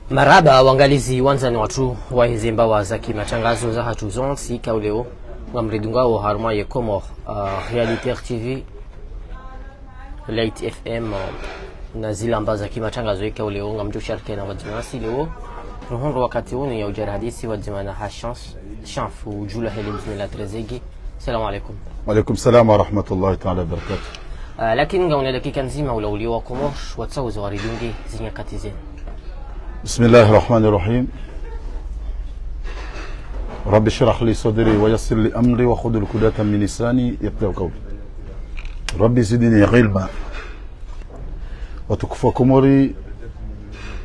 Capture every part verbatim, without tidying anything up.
Marahaba, wangalizi wandzani watru wa heze mbawa za kimatrangazo zahatru zontsi, ikao leo ngamridungao harumwa ye Comores, ah, Réalité R T V, Light F M, ah, na zila mbawa za kimatrangazo, ikao leo ngamdjo sharikiana pvadzima nasi leo. Ruhundru wakati unu ya udjari hadisi pvadzima na ha chance, chance udjula hele mdzina la Trezeguet. Salamu alaikum. Wa alaikum salam wa rahmatullahi ta'ala wa barakatuh. Ah, lakini ngauna dakika ndzima ula ulio wa Comores, watsauza waridunge zinyakati zinu. بسم الله الرحمن الرحيم. رب اشرح لي صدري ويسر لي أمري واحلل عقدة من لساني يفقهوا قولي. رب زدني علما. Watukufu wa Komori,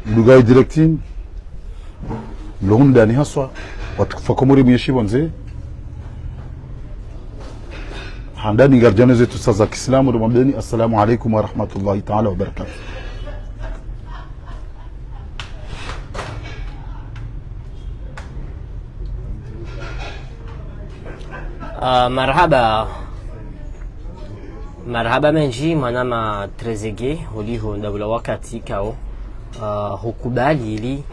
mdungao direct, mlo hunu ndani haswa, watukufu wa Komori mwishi pvondze. Handani ngaridjo anza ze tusa za kiislamu, ndo mwambeni, assalamu alaikum wa rahmatullahi ta'ala wa barakatuh. Ah, marahaba. Marahaba mendji, mwanama Trezeguet, uliho ndabula wakati ikao, ah, hukubali ili,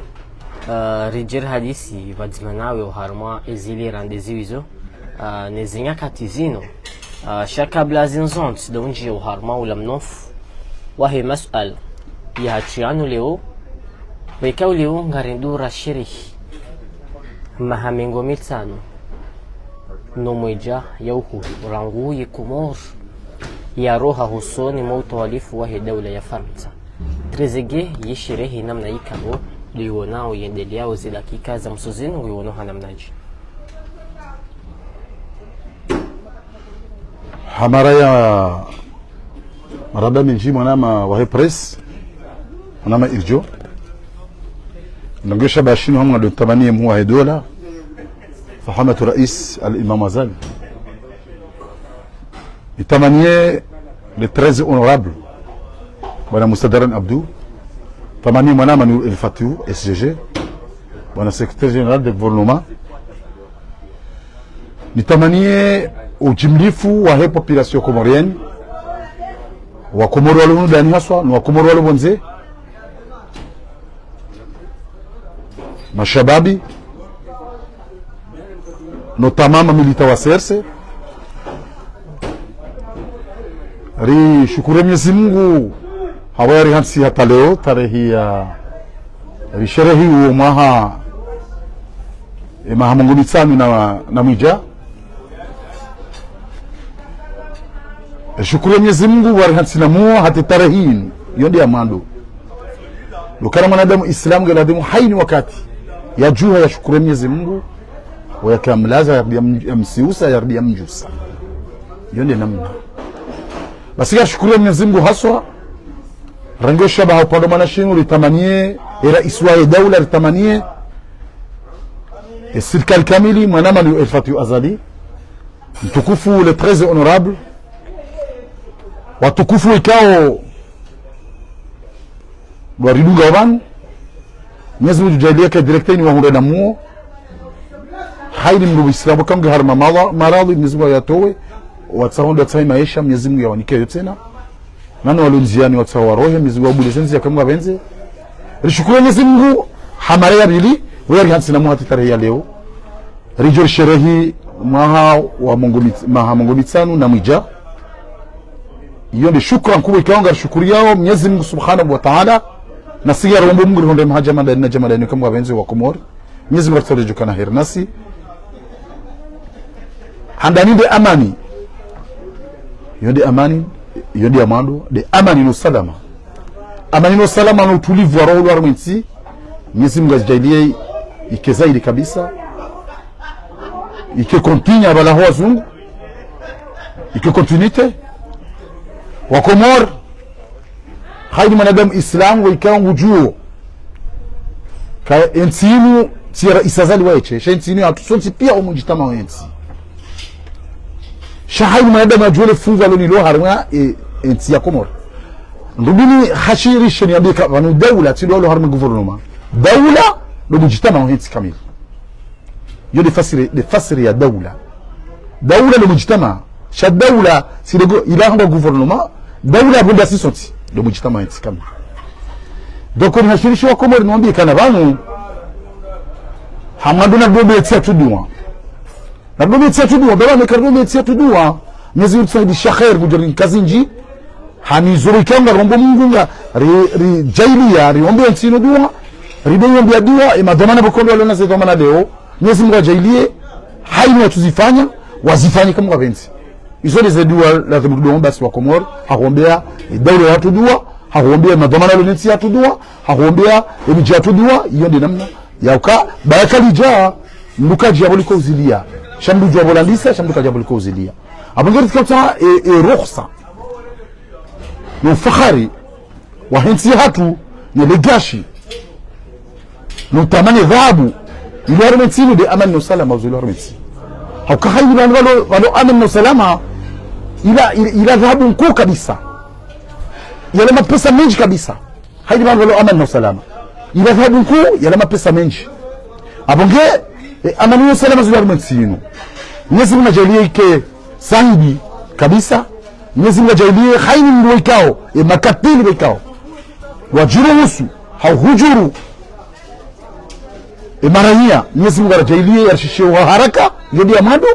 ah, ridjeri hadisi pvadzima nawe oharumwa ezili rande ziwizo, ah, ne zinyakati zinu. Ah, sha kabla zinu zontsi ndo undjie oharumwa ula mnofu wahe masuala yahatru yanu leo, weka uleo ngarendo rasherehi maha mengo mitsanu no mwedja ya uhuru, rangu ye Komori yaroha hosoni mwa utawalifu wahe daula ya Farantsa. Trezeguet, ye sherehi namna ikao ndo iwonao yendeleao ze dakika za mwiso zinu, nguiwono ha namnadje? Ha mara ya marahaba mendji mwanama wahe presse, mwanama Irjo. Ndongesha bashinu hamwa ndo tamanie mhuu wahe daula, Fahamatu Rais Al-Imam Azali. Nitamanie le très honorable, bwana Moussa Darani Abdou. Tamanie mwanama Nour El Fatou, S G G, bwana secrétaire général de gouvernement. Nitamanie ujimlifu wahe population comorienne, wa Komori walo hunu ndani haswa, no wa Komori walo pvondze, mashababi, notamment militants wa C R C. Rishukuru Mwenyezi Mungu, hawa yarihantsi hata leo, tarehi ya, risherehi uwo mwaha, e, maha mengo mitsanu na, na mwedja. Rishukuru Mwenyezi Mungu, warihantsi na muo hata tarehi inu, iyo nde ya mwando. Ndo ukana mwanadamu Islamu ngeladhimu haina wakati yadjuha yashukuru Mwenyezi Mungu, wa yaka yamlaza, yarudi yam-, yamsiusa, yarudi yamdjusa. Iyo nde namna. Basi rishukuru Mwenyezi Mungu haswa, rangu shabaha upande mwanashinu, ritamanie, e rais wahe daula ritamanie, e sirikali kamili, mwanama Nour El Fatou Azali, mtukufu le très honorable, watukufu ikao waridunga pvanu, Mwenyezi Mungu yadjaaliye ka direct ni wahundre na muo. Haina mdru Islamu kangu harumwa mala-, maradhi, Mwenyezi Mungu yatowe, watsaho ndo watsahe maesha, Mwenyezi Mungu yawanike yo tsena. Nano walo ndziani watsaho warohe, Mwenyezi Mungu yawabule ze ndzia kamwe ngwapvendze. Rishukuru Mwenyezi Mungu, ha mara ya pvili, weyarihantsi na muo hata tarehi ya leo. Ridjo risherehi mwaha wa mengo mit-, maha mengo mitsanu na mwedja. Iyo nde shukran kubwa ikao ngarishukuriyao Mwenyezi Mungu Subhanahu wa Ta'ala. Na sisi ngarombo Mungu rihundre maha djama ndani na djama ndani kamwe ngwapvendze wa Komori. Mwenyezi Mungu yaritsahe djukana heri nasi. Handani nde amani. Iyo nde amani, iyo nde ya mwando, nde amani no salama. Amani no salama no utulivu wa roho harumwa entsi. Mwenyezi Mungu yazidjaaliye ike zaidi kabisa. Ike continue apvala ho wazungu. Ike continuité. Wa Komori. Haina mwanadamu Islamu wa ikao ngudjuo ka entsi inu tsi ya rais Azali waye tsi, sha entsi inu yahatru sontsi pia o mdjitamaa wa entsi. Sha haina mwanadamu yadjuo le fungu alo nalo harumwa, e, entsi ya Komori. Ndubini hashirishe niyambie ka pvanu daula tsi ndo walo harumwa gouvernement. Daula ndo mdjitamaa wa entsi kamili. Iyo nde fasiri, nde fasiri ya daula. Daula ndo mdjitamaa. Sha daula, tsi ndo go-, ila hamba gouvernement, daula pvo nda si sontsi, ndo mdjitamaa entsi kamili. Donc, nihashirishe wa Komori niwambie kana pvanu, hamwando na ridjo metsi ya tudua. Na ridjo metsi ya tudua, baba meka ridjo metsi ya tudua. Mwenyezi Mungu atusaidishe khair, kudjari nkazi ndji. Hani zuru ikao ngarombo Mungu nga ri, ri djaaliya, riombe ntsi inu dua, ridjo yombe dua, e madhwamana pvoko ndo walo na ze dhwamana leo, Mwenyezi Mungu adjaaliye, haini watsuzifanya, wazifanye kama ngwapvendzi. Izo nde ze dua ladhimu ridjo omba si wa Komori, ha huombea, e daula ya tudua, ha huombea e madhwamana lo ne ntsi ya tudua, ha huombea, e midji ya tudua, iyo nde namna, ya uka, baraka lidja, mndru kadji ya pvo liko uzilia, sha mndru djua pvo landisa, sha mndru kadji ya pvo liko uzilia. Apvo ngeri tsika utsaha, e, e ruhusa. No ufahari wahe ntsi yahatru, ne legashi, no utamani dhahabu, ilo harumwa entsi inu nde amani no usalama uzo ilo harumwa entsi. Hauka haini pvanu pvalo, pvalo amani no usalama, ila, ila, ila dhahabu nkuu kabisa. Yala mapesa mendji kabisa. Haini pvanu pvalo amani no usalama. Ila dhahabu nkuu, yala mapesa mendji. Apvo nge, e, amani no usalama zilo harumwa entsi inu. Mwenyezi Mungu nadjaaliye ike zaidi kabisa. Mwenyezi Mungu nadjaaliye haini mndru ikao, e makatili ikao, wadjiruhusu, ha uhujuru e maraya, Mwenyezi Mungu nadjaaliye yarishishe ha haraka, iyo nde ya mwando,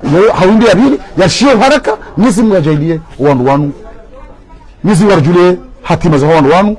iyo ha windi ya pvili, yarishishe ha haraka, Mwenyezi Mungu nadjaaliye wandru wanu. Mwenyezi Mungu aridjuliye hatima za wandru wanu,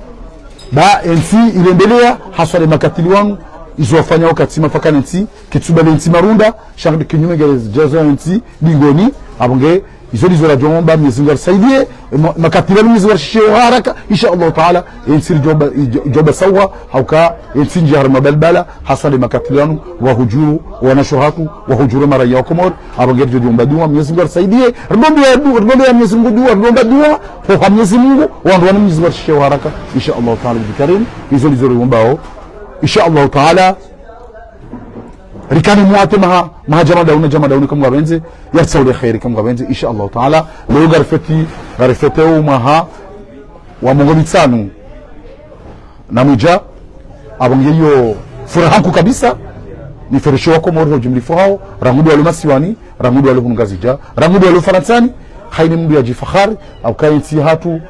ba entsi irendelea, haswa nde makatili wanu, izo wafanya wakati mafakana entsi, kitsuba le ntsi marunda, sha kinyume ngele djazo entsi, bingoni, apvo nge, izo ndizo radjo omba, Mwenyezi Mungu arisaidiye, e ma, makatili yanu Mwenyezi Mungu arishishe ha haraka, insha Allah Taala, entsi ridjo ba, idjo, idjo ba sawa, hauka, entsi ndji harumwa balbala, haswa nde makatili yanu, wahujuru, wanashe hatru, wahujuru maraya wa Komori, apvo nge ridjo omba dua, Mwenyezi Mungu arisaidiye, ridjo omba dua, ridjo omba Mwenyezi Mungu dua, ridjo omba dua, ho ha Mwenyezi Mungu, wandru wanu Mwenyezi Mungu arishishe ha haraka, insha Allah Taala, bikarim, izo ndizo ridjo ombao, insha Allah Taala, rikane mwate maha, maha djamada unu, djamada unu kama ngapvendze, yaritsaule khairi kama ngapvendze, insha Allah Taala. Leo ngarifeti, ngarifeteo mwaha wa mengo mitsanu na mwidja, apvo nge iyo furaha nkuu kabisa, nifereshe wa Komori ho ujimlifu hawo, rangu ndo walo masiwani, rangu ndo walo hunu Ngazidja, rangu ndo walo Farantsani, haini mndru yadjifahari, hauka entsi yahatru,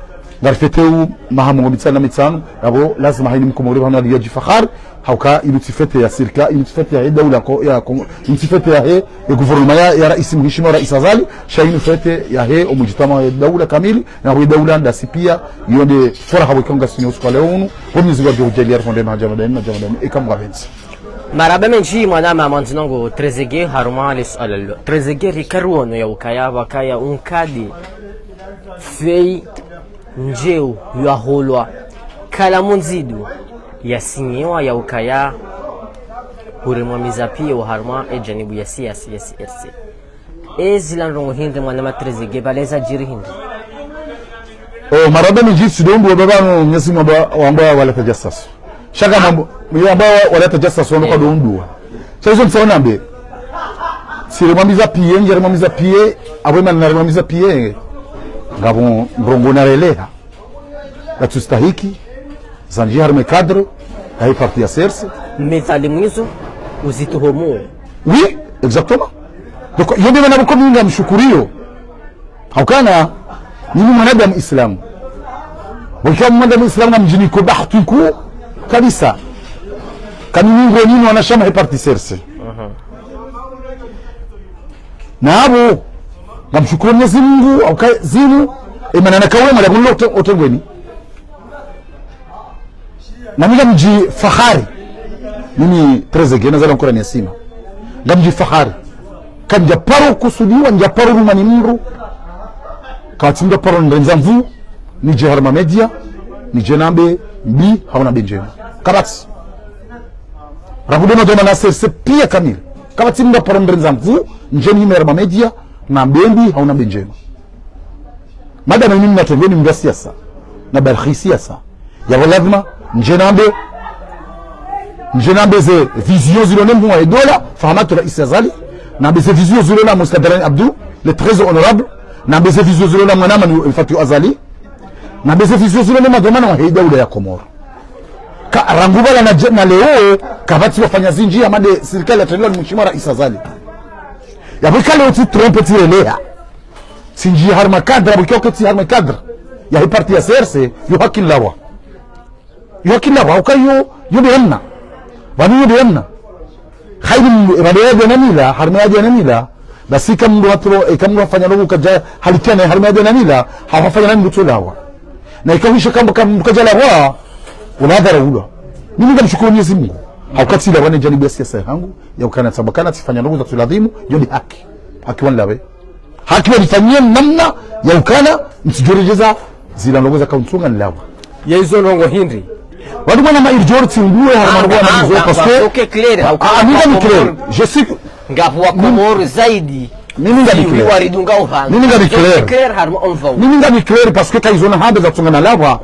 ngarifeteo maha mengo mitsanu na mitsanu, yapvo lazima haini Mkomori pvanu yadjifahari, hauka inu tsi fête ya sirikali, inu tsi fête yahe daula ko, ya Kongo, inu tsi fête yahe, e gouvernement ya, ya raisi mheshimiwa raisi Azali, sha inu fête yahe, o mujitamaa wahe daula kamili, na wahe daula ndasi pia, iyo nde furaha weka ngasi nayo usiku wa leo unu, kwa Mwenyezi Mungu adjo hudjaaliya rihundre maha djamada inu, maha djamada inu, eka Mungu apvendze. Marahaba mendji mwanama mwandzani wangu Trezeguet, harumwa le suala lilo. Trezeguet, rika riono ya ukaya, pvakaya unkadi, fei, ndjeu, yaholwa, kalamu ndzidu, yasinyiwa ya ukaya, huremwa mise à pied wa harumwa e janibu ya siasa ya C R C. E zila ndrongo hindri mwanama Trezeguet, pvale zadjiri hindri. O, marahaba mendji, tsidjo undua baba no, Mwenyezi Mungu amba, wamba wala tajassasu. Sha ka mambo, mwe amba wa, wala tajassasu, wamba kwadjo undua. Sha izo ntsaona mbe. Tsiremwa mise à pied, ndjaremwa mise à pied, apvo imana naremwa mise à pied. Ngapvo ndrongo nareleha. Katsustahiki, zandji harumwa e cadre, yahe parti ya C R C. Mithali mwizo, uzituhumu. Oui, exactement. Donc, iyo nde mana pvoko mi ngamshukuriyo. Haukana, mimi mwanadamu Islamu. Wika mwanadamu Islamu ngamdjiniko bahati nkuu kabisa. Kami miongoni mwa wanashama he parti C R C. Na apvo, ngamshukuru Mwenyezi Mungu, hauka zinu, e mana nakawe mala kulo ote, otengweni. Na mi ngamdjifahari. Mimi Trezeguet nazalwa Nkurani ya Sima. Ngamdjifahari. Ka ndjaparo kusudiwa, ndjaparo rumwa ni mndru. Kapvatsi mndru aparo nirendza nvu, nidje harumwa média, nidje nambe mbi, hau nambe ndjema. Kapvatsi. Rangu nde madhwamana C R C pia kamili. Kapvatsi mndru aparo nirendza nvu, ndje nihime harumwa média, nambe mbi, hau nambe ndjema. Madama mimi natengweni mndru wa siasa, na barikhi siasa. Yapvo lazima, ndje nambe, ndje nambe ze vision zilo ne mhuu wa e daula, Fahamatu Raisi Azali, nambe ze vision zilo na Moussa Darani Abdou, le très honorable, nambe ze vision zilo na mwanama ni Fatou Azali, nambe ze vision zilo ne madhwamana wahe daula ya Komoro. Ka rangu pvala na je-, na leo, kapvatsi wafanya zindji hama nde sirikali yatrendwa ni Mheshimiwa Raisi Azali. Yapvo ika leo tsi trompe tsireleha. Tsindji harumwa cadre, apvo ika tsi harumwa cadre yahe parti ya C R C, yo haki nlawa. Yo haki nlapvwa, hauka yo, yo nde namna. Pvanu yo nde namna. Kheri mndru, e pvanu yadja na mila, harimwa yadja na mila. Basi eka mndru hatro, eka mndru hafanya ndrongo kadja halikiana, harimwa yadja na mila, hau hafanya na mndru tso lapvwa. Na eka hwisha kamba ka mndru kadja lapvwa, ula hadharaulwa. Mimi ngamshukuru Mwenyezi Mungu. Hauka tsi lapvwa ne janibu ya siasa yahangu, ya ukana tsamba kana tsifanya ndrongo zatsu ladhimu, yo nde haki. Haki wanilapve. Haki wanifanyie namna ya ukana, ntsidjoredjeza zila ndrongo zaka untsunga nilapvwa. Ye izo ndrongo hindri. Wandru mwana ma Irdjo tsinguwe, harimwa ndrongo ya malizo, parce que, ah, mi ngami clair. Je suis, ngapvo wa Komori zaidi. Mimi ngami clair. Waridunga upvanu. Mimi ngami clair. Mimi ngami clair, parce que ka izo na hamba zatsunga nilapvwa.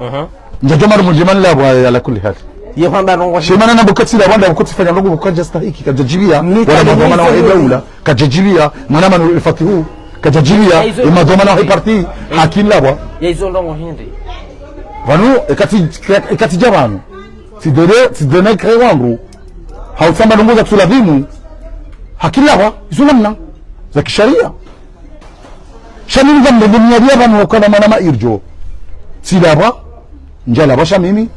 Ndjadjo maru mundjimani lapvwa, ala kulli hali. Ye hamba ndrongo hindri. Shemana na bukatsi lapvwa, nda bukatsi fanya ndrongo bukadja stahiki, kadja djibiya. Wala madhwamana wahe daula. Kadja djibiya, mwanamanu El Fatihu, kadja djibiya, e madhwamana wahe parti, haki nlapvwa. Ya izo ndrongo hindri. Pvanu, ekati, ekati dja pvanu. Tsi dere, tsi dere na ikre wandru. Hau tsamba ndrongo zatsu ladhimu. Haki nlapvwa, izo namna. Za kisharia. Sha mimi ngamrende mnyaria pvanu hukana mwana ma Irdjo. Tsi lapvwa, ndja lapvwa sha mimi.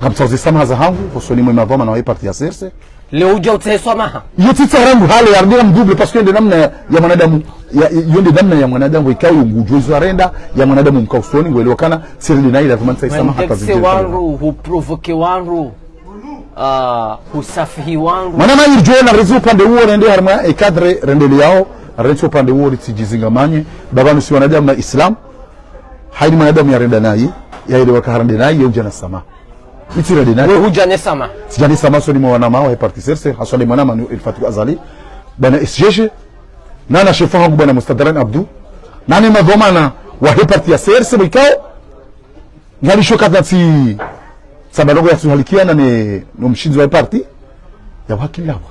Ngamtsaho ze samaha zahangu, hosoni mwe madhwamana wahe parti ya C R C. Leo udja utsahe swamaha. Iyo tsi tsaha rangu hale, ya rende na mdouble, parce que yo nde namna ya, ya mwanadamu, ya, iyo nde namna ya mwanadamu, ikao yo ngudjuwa izo arenda, ya mwanadamu mka usoni, ngwelewa kana, tsi rende nayi, lazima ntsahe swamaha, hata zindji wandru, huprovoke wandru, ah, husafihi wandru. Mwana ma Irdjo na rezi upande uwo, rende harimwa, e cadre, rende liyao, rende upande uwo, ritsidjizingamanye, baba nusi wanadamu na Islam, haini mwanadamu ya renda nayi, ya elewa ka harende nayi, ya udja na swamaha. Mi tsi rende nayi. We hudja ne swamaha. Tsidja ne swamaha hosoni mwa wanama wahe parti C R C, haswa nde mwanamanu El Fatihu Azali, bwana S G G, na na shefu hangu bwana Mustadran Abdou, na ne madhwamana wahe parti ya C R C, bo ikao, ngalisho kata tsi, tsamba ndrongo yatsu halikiana ne, no mshindzi wahe parti, ya haki nlapvwa.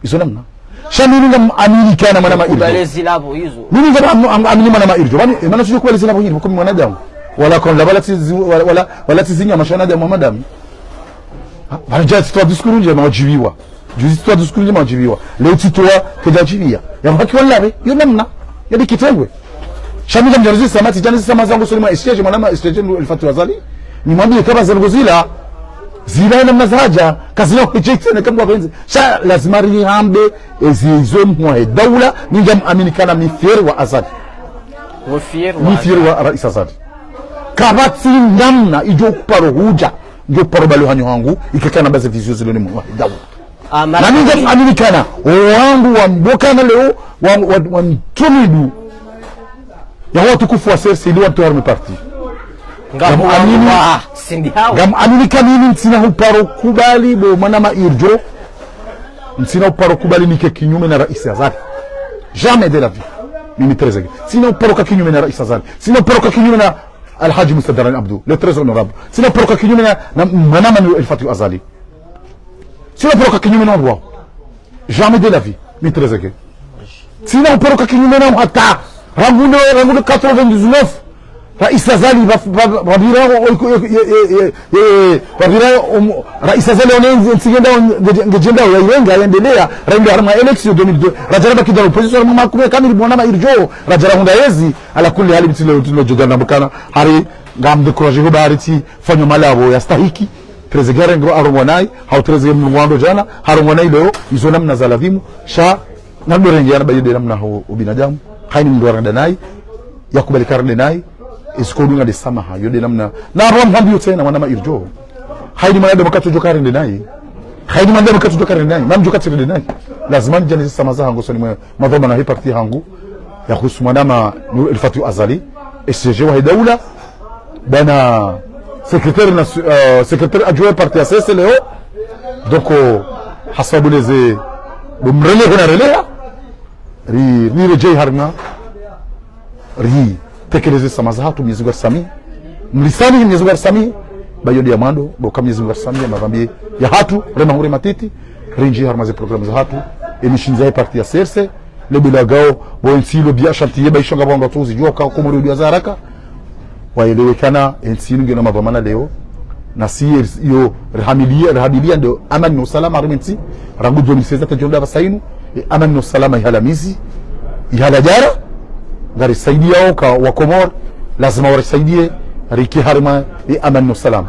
Izo namna. Sha mimi ngam amini kana mwana ma Irdjo. Kubali zilapvo izo. Mimi ngam am-, am-, amini mwana ma Irdjo. Pvani, e mana tsidjo kubali zilapvo hindri, hukumi mwanadamu. Wala kon la, wala tsi zi-, wala, wala, wala tsi zinyama sha wanadamu wa madame. Ha, pvani dja tsitowa discours ndjema wadjibiwa. Juzi tsitowa discours ndjema wadjibiwa. Leo tsitowa kedja djibiya. Ya haki wanilapve, yo namna. Ya dikitengwe. Sha mi ngamdjarizi swamaha, tsidjani swamaha zangu hosoni mwa S G G, mwana ma S G G, El Fatihu Azali. Nimwambiye kamba ze ndrongo zila, zila namna zadja, kazina hudja itsene kamba wapenzi. Sha lazima rihambe, ezi izo mhuu wahe daula, mi ngam amini kana mi fier wa Azali. Mi fier wa Rais Azali. Kapvatsi namna idjo kuparo hudja, idjo kuparo bali hanyo hangu, ikakana baze vision zilo ni mhuu wahe daula. Ah, na mi ngam amini kana, o wangu wambokana leo, wa, wa, wa ntumidu ya watukufu wa C R C ili watowe harimwa parti. Ngam amini, ngam amini kana mimi ntsina huparo kubali bo mwana ma Irdjo. Ntsina huparo kubali nike kinyume na Rais Azali. Jamais de la vie. Mimi Trezeguet. Ntsina huparo ka kinyume na Rais Azali. Ntsina huparo ka kinyume na Alhadji Mustadran Abdou, le très honorable. Ntsina huparo ka kinyume na, na mwanamanu El Fatihu Azali. Ntsina huparo ka kinyume na wao. Jamais de la vie, mi Trezeguet. Ntsina huparo ka kinyume na hata. Rangu nde, rangu nde quatre-vingt-dix-neuf. Rais Azali, ba, ba, ba, babira, o, o, o, e, e, e, e, babira, um, Rais Azali, one nzi-, ntsi ngenda, nge, nge, ngedjenda, ya irenga, ya endelea, raende harimwa élection deux mille deux. Radja rabaki dans l'opposition, mwa makume kamili, mwana ma Irdjo, radja rahundra yezi, ala kulli hali, mi tsi leo, tsi leo, djodja nambukana, hari, ngam décourager ho bari tsi, fanyo malapvo, ya stahiki, Trezeguet ngro arongoa nayi, hau Trezeguet mrongoa ndo djana, harongoa nayi leo, izo namna za ladhimu, sha, na ndo renge yana ba yo nde namna ho, ubinadamu, haini mndru arenda nayi, ya kubali karenda nayi, ezi ko dunga nde swamaha, yo nde namna, na apvo mhambi yo tsena, mwana ma Irdjo. Haini mwanadamu katsudjo karenda nayi. Haini mwanadamu katsudjo karenda nayi. Mami djo katsirenda nayi. Lazima nidjane ze swamaha zahangu hosoni mwe, madhwamana wahe parti hangu, ya husu mwanamanu El Fatihu Azali, S G G wahe daula, bwana secrétaire nation-, euh, secrétaire adjoint parti ya C R C leo. Donc, euh, hasababu leze, bo mrele hona releha, ri, ri redjei harimwa, ri tekeleze swamaha zahatru, Mwenyezi Mungu arisamihi. Mrisamihi, Mwenyezi Mungu arisamihi. Ba yo nde ya mwando, bo ka Mwenyezi Mungu arisamihi, ya madhambi yahatru, rema huu rema titi, rindji harimwa ze programme zahatru, e mishindzi yahe parti ya C R C, le bila gao, bo entsi ilo bien chantier, ba isho ngapvo wandru watsuzidjuwa, ka Komori udjuwa za haraka. Waelewe kana, entsi inu ngena madhwamana leo. Nasi yo, rihamilia, rihabilia ndo amani no usalama harimwa entsi. Rangu deux mille seize hata djondra pvasa inu, e amani no usalama ihala mizi, ihala djara. Ngarisaidiao ka wa Komori, lazima warisaidie, rike harimwa, e amani no usalama.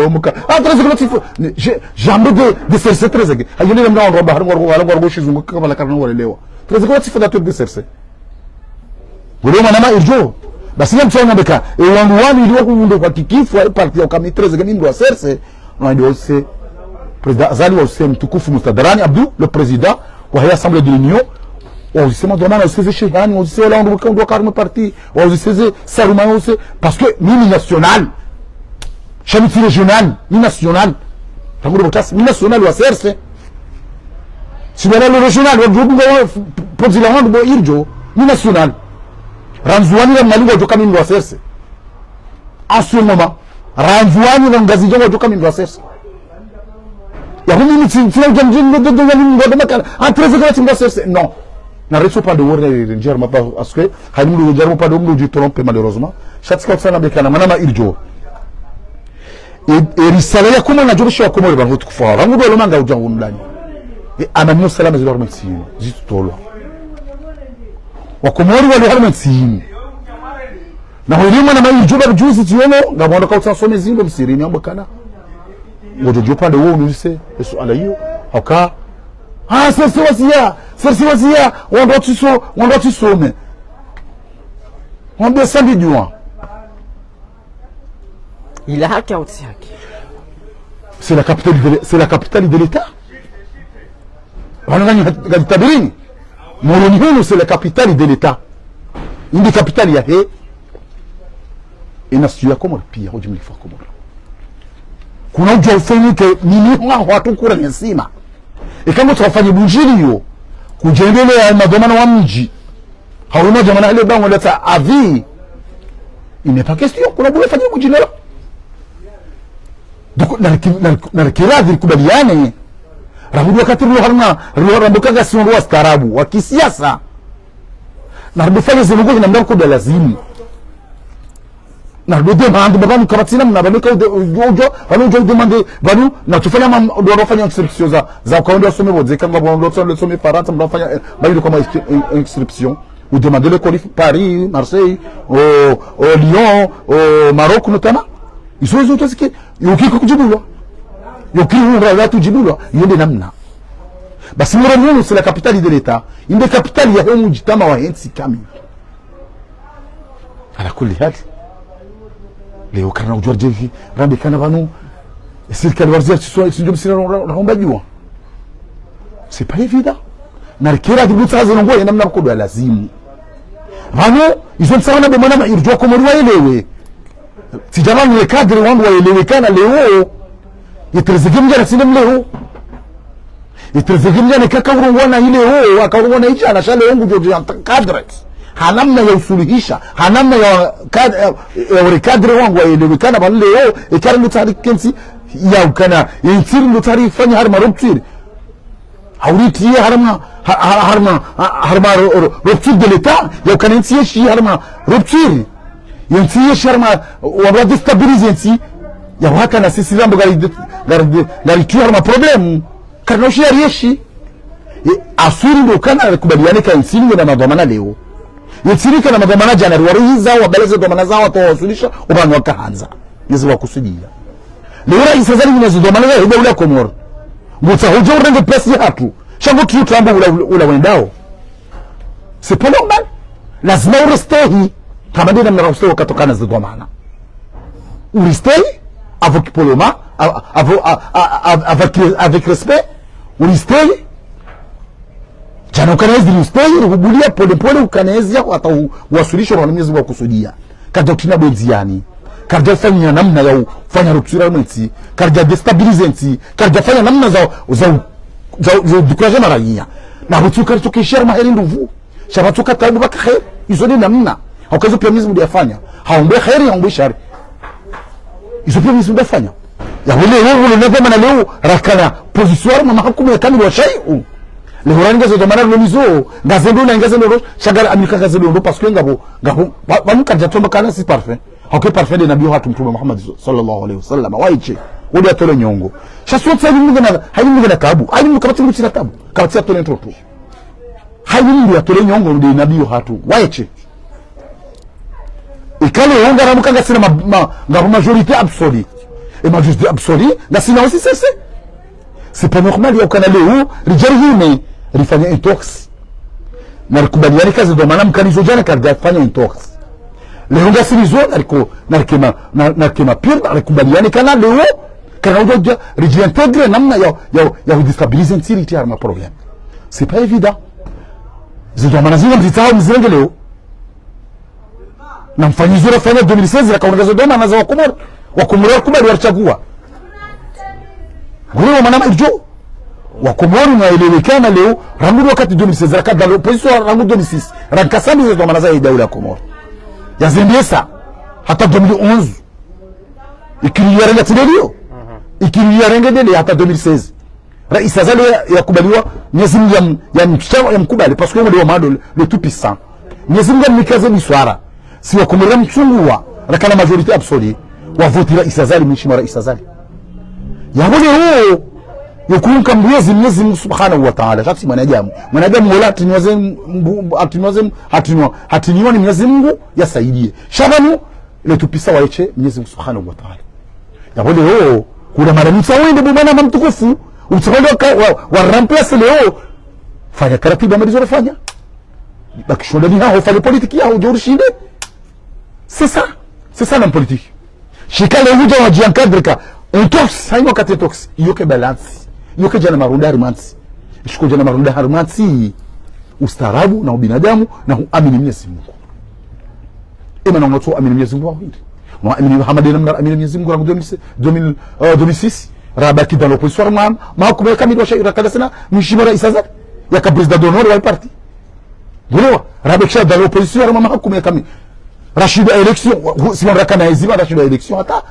Wawe muka. Ah, Trezeguet le fondateur. J'ai jamais de, de C R C Trezeguet. Hayende namna wandru wa bahari, ngwa, ngwa, ngwa, ngwa, shizungu, kaka pvala karana walelewa. Trezeguet le fondateur de C R C. Wale mwana ma irjo. Basi ya mtsanga beka. E wandru wanu ili wakuwundre kwa kikifu, wa parti ya ukami Trezeguet ni mndru wa C R C. Non, il doit aussi, président Azali wa aussi mtukufu Mustadarani Abdou, le président, wa Assemblée de l'Union, wa aussi Madramana, wa aussi Shehani, wa aussi Hollande, wa aussi Karim parti, wa aussi Saruma, wa aussi, parce que ni national. Sha mi tsi régional, ni national. Tangu de botas, ni national wa C R C. Si bala le régional, wa groupe, wa, président wa bo irjo, ni national. Randzuwani la mali wa joka mi mndru wa C R C. En ce moment, Randzuwani na Ngazidja wa joka mi mndru wa C R C. Aho mimi tsi, tsina udja mdjini, ndo, ndo, ndo, ndo, ndo, makana. Ah, treize heures, tsi mba serse. Non. Na retso pande wore, njer mapa, parce que, hani mdru njer mapa, mdru dji tromper, malheureusement. Sha tsika utsana bekana, mana ma irjo. E, e risala ya Komori na djobisha wa Komori, bangu tukufa. Bangu dolo manga udja undani. E, amani yo salama zilo harumwa ntsi yinu. Zitsutolwa. Wa Komori wali harumwa ntsi yinu. Na hweli mwana ma irjo ba juzi tiyono, ngapvo ndo kautsa some zindo msirini ambo kana. Ngodjo djo pande wo unise, e suala iyo. Hauka. Ah, serse waziya, serse waziya, wandru watsiso, wandru watsisome. Wambe sambi djuwa. Ila haki au tsi haki. C'est la capitale de, c'est la capitale de l'État. Pvanu ngani, ngani tabirini. Moroni hunu, c'est la capitale de l'État. Inde capitale yahe. Ina siyo ya Komori pia, hudjimlifu wa Komori. Kuna udjuwa ufanyike, mimi hwa hwatu kura nyesima. Eka ngo tsafanye bunjili yo. Kudjendelea madhwamana wa mdji. Hawuna djamana hale bango la tsa avis. Il n'est pas question. Kuna bula fanye bunjili la. Donc, nariki-, nariki-, narikira dhi rikubaliane. Rabudu wakati rilo harumwa, rilo rambuka ngasi wandru wa staarabu, wa kisiasa. Narudufanye zinu ngo hina mdru kuda lazimu. Narudu demande, ba pvanu kapvatsi namna, pvanu ka ude-, ujo, ujo, pvanu ujo udemande, pvanu, na tsufanya ma, ndo wafanya inscription za, za ukaonda wasome pvodze, kanga pvanu ndo wasome Farantsa, mdru wafanya, eh, ba yili kama inscri-, in-, inscription. Udemande le koli Paris, Marseille, au, au Lyon, au Maroc notamment. Izo, izo, tout ce qui, yo kiko kudjibulwa. Yo kiko hundra la tudjibulwa, yo nde namna. Basi Moroni hunu, c'est la capitale de l'État. Inde capitale yahe mdjitama wahe ntsi kamili. Ala kulli hali. Leo kana udjuwa djevi, rambe kana pvanu. Sirikali warzia tiso, tiso djom sira ra-, ra-, romba djuwa. C'est pas évident. Narikira dibutsa hazi nongo ya namna kudo ya lazimu. Pvanu, izo ntsaha na be mwana ma irjo wa Komori waelewe. Tsidjama ni cadre wangu waelewe kana leo. Ye treize heures mdjana tsine mleo. Ye treize heures mdjana kaka urongowa na ileo, aka urongowa na idjana, sha leo ngudjo djo ya cadre. Ha namna ya usuluhisha, ha namna ya kad-, ya, ya ure cadre wangu waelewe kana pvanu leo, e kari ndo tsari kentsi, ya ukana, e ntsiri ndo tsari fanya harumwa rupture. Hauriti ye harumwa, ha-, ha-, harumwa, ha-, harumwa ro-, ro-, rupture de l'État, ya ukana ntsi yeshi harumwa rupture. Ye ntsi yeshi harumwa, wa, wa déstabiliser ntsi, ya wakana sisi rambo ngari, ngari, ngari tu harumwa problème. Karina ushi ya rieshi. Ye, aswiri ndo kana rikubaliane ka ntsi ngena madhwamana leo. Ye ntsi ngena madhwamana djana, riwarihiza, wabaleze dhwamana zawo, watowa wasulisha, upvanu wakahandza. Nezi wakusudia. Leo raisi Azali ngena zi dhwamana za hida ula Komori. Ngutsa hudja urenge pesi hatru. Sha ngo tu trambo ula, ula, ula wendao. C'est pas normal. Lazima uristehi. Kama nde namna uristehi wakati ukana zi dhwamana. Uristehi, avec poloma, a-, a-, avec, a-, a-, a-, avec, avec respect, uristehi. Djana ukana ezi uristehi, uhubulia pole pole, ukana ezi ya hata u-, uwaswilisha wana Mwenyezi Mungu wakusudia. Kadja utrina bwenzi yani. Kadja ufanya namna ya ufanya rupture mwe ntsi. Kadja déstabiliser ntsi. Kadja fanya namna za, za, za, za décourager maraiya. Na hutsu kari tsuke shari maheri nduvu. Sha pvatsuka taabu pvaka kheri. Izo nde namna. Hauka izo pia Mwenyezi Mungu yafanya. Haumbe kheri, haumbe shari. Izo pia Mwenyezi Mungu yafanya. Ya wele, wele, wele, na dhwamana leo, rakana, position harumwa mahakumu ya kamili wa shai'u. Leo rani ngazo dhwamana lonizo, ngazendo na ngazendo ro, sha ngari aminika ngazendo ro, parce que ngapvo, ngapvo, wa, wa mkadja tomba kana si parfait. Hauka parfait nde nabi hatru Mtrume Muhammad sallallahu alayhi wa sallam. Waishe, wode atole nyongo. Sha sontsi hayi mngu na, hayi mngu na taabu. Hayi mngu kapvatsi mngu tsina taabu. Kapvatsi atole ntrontro. Hayi mngu yatole nyongo nde nabi yo hatru. Waishe. Ikale yo ngaramuka ngasina ma, ma, ngapvo majorité absolue. E majorité absolue, ngasina aussi c'est, c'est. C'est pas normal, ya ukana leo, ridjari hime, rifanye intox. Na rikubaliane ka zi dhwamana mkanizo djana karidja fanya intox. Leo ngasirizo, nariko, narikema, na, narikema pire, narikubaliane kana leo, kana udja, ridji intégrer namna ya, ya, ya udéstabiliser ntsi ritsi harumwa problème. C'est pas évident. Zi dhwamana zinu mzitsaha mzirenge leo. Na mfanyizo rafanya deux mille seize, rakaoneka zo dhwamana za Wakomori. Wakomori wakubali warichagua. Nguri wa manama idjo. Wakomori mwaelewe kana leo, rangu wakati deux mille seize, rakadala opposition rangu deux mille six. Rankasambi ze dhwamana za idaula ya Komori. Yazendesa. Hata deux mille onze. Ikili yarenga tsi leo. Ikili yarenge ndele hata deux mille seize. Raisi Azali ya, yakubaliwa, Mwenyezi Mungu yam-, yamsha-, yamkubali, parce que yeye nde wa mado, le, le tout puissant. Mwenyezi Mungu yamnika ze biswara. Si Wakomori ramtsunguwa, rakana majorité absolue. Wavoti Raisi Azali, mheshimiwa Raisi Azali. Yapvo leo, yokunka mbuyezi Mwenyezi Mungu Subhanahu wa Ta'ala, sha tsi mwanadamu. Mwanadamu wola atinwaze mbu-, atinwaze, atinwa, atinwa ni Mwenyezi Mungu, yasaidie. Sha pvanu, le tout puissant waeshe Mwenyezi Mungu Subhanahu wa Ta'ala. Yapvo leo, kula mara mtsa wende bo mwanama mtukufu, utsa wende waka-, wa, wa remplace leo. Fanya taratibu amalizo fanya. Bakisho ndani haho, fanya politique yaho, udjo urishinde. C'est ça. C'est ça, l'homme politique. Shika leo udja wadji encadrer ka. Intox, haina wakati intox. Iyo ke balance. Iyo ke djana marunda harimwa ntsi. Shiko djana marunda harimwa ntsi. Ustaarabu na ubinadamu na huamini Mwenyezi Mungu. Ema na ngotso amini Mwenyezi Mungu wa hindri. Wa amini Muhammad na mna amini Mwenyezi Mungu rangu deux mille, deux mille, euh, deux mille six. Rabaki dans l'opposition harimwa mahakama ya kamili wa shaira kadasina mheshimiwa Raisi Azali. Yaka président d'honneur wa parti. Ngelewa, rabakisha dans l'opposition harimwa mahakama ya kamili. Rashindwa élection, wa-, hu-, si wandru rakana eziba, rashindwa élection hata.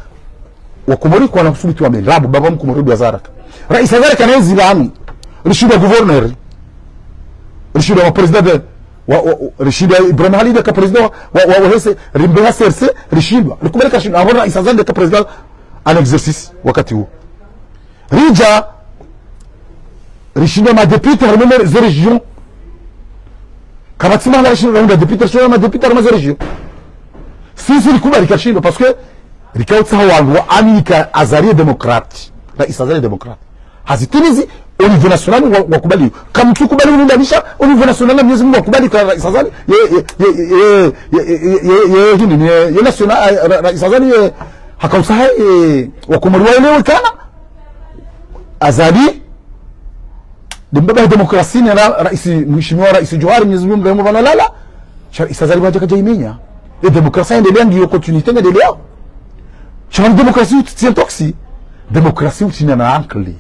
Wakomori kwana kusubuti wambe, rabu, baba Mkomori dwa zaraka. Raisi Azali kana eziba anu. Rishindwa gouverneur. Rishindwa wa président de, wa, wa, wa, rishindwa Ibrahim Halidi ka président wa, wa, wa, wa hese, rimbe ha C R C, rishindwa. Rikubali kashindwa, apvo Raisi Azali ka président en exercice, wakati huo. Ridja, rishindwa madéputé, harimwa ze région. Kapvatsi mahala rishindwa, rishindwa madéputé, rishindwa madéputé, harimwa ze région. Sisi rikubali kashindwa, parce que rikautsaha wandru wa amini ka Azali démocrate. Raisi Azali démocrate. Hazitimizi, au niveau national, wa, wakubali. Kamtsu kubali ulinganisha, au niveau national, na Mwenyezi Mungu wakubali ka Raisi Azali, ye, ye, hini, ye, ye national, eh, ra-, Raisi Azali, ye, hakautsaha, eh, Wakomori waelewe kana. Azali, nde mbaba ya demokrasi ne ra-, raisi, mheshimiwa Raisi Djohar, Mwenyezi Mungu mrehemu pvanu halala. Sha Raisi Azali wadja kadja imenya. E demokrasi yendelea ngiyo continuité ngendelea. Sha ni demokrasi utsi intox. Demokrasi utsina na ankili.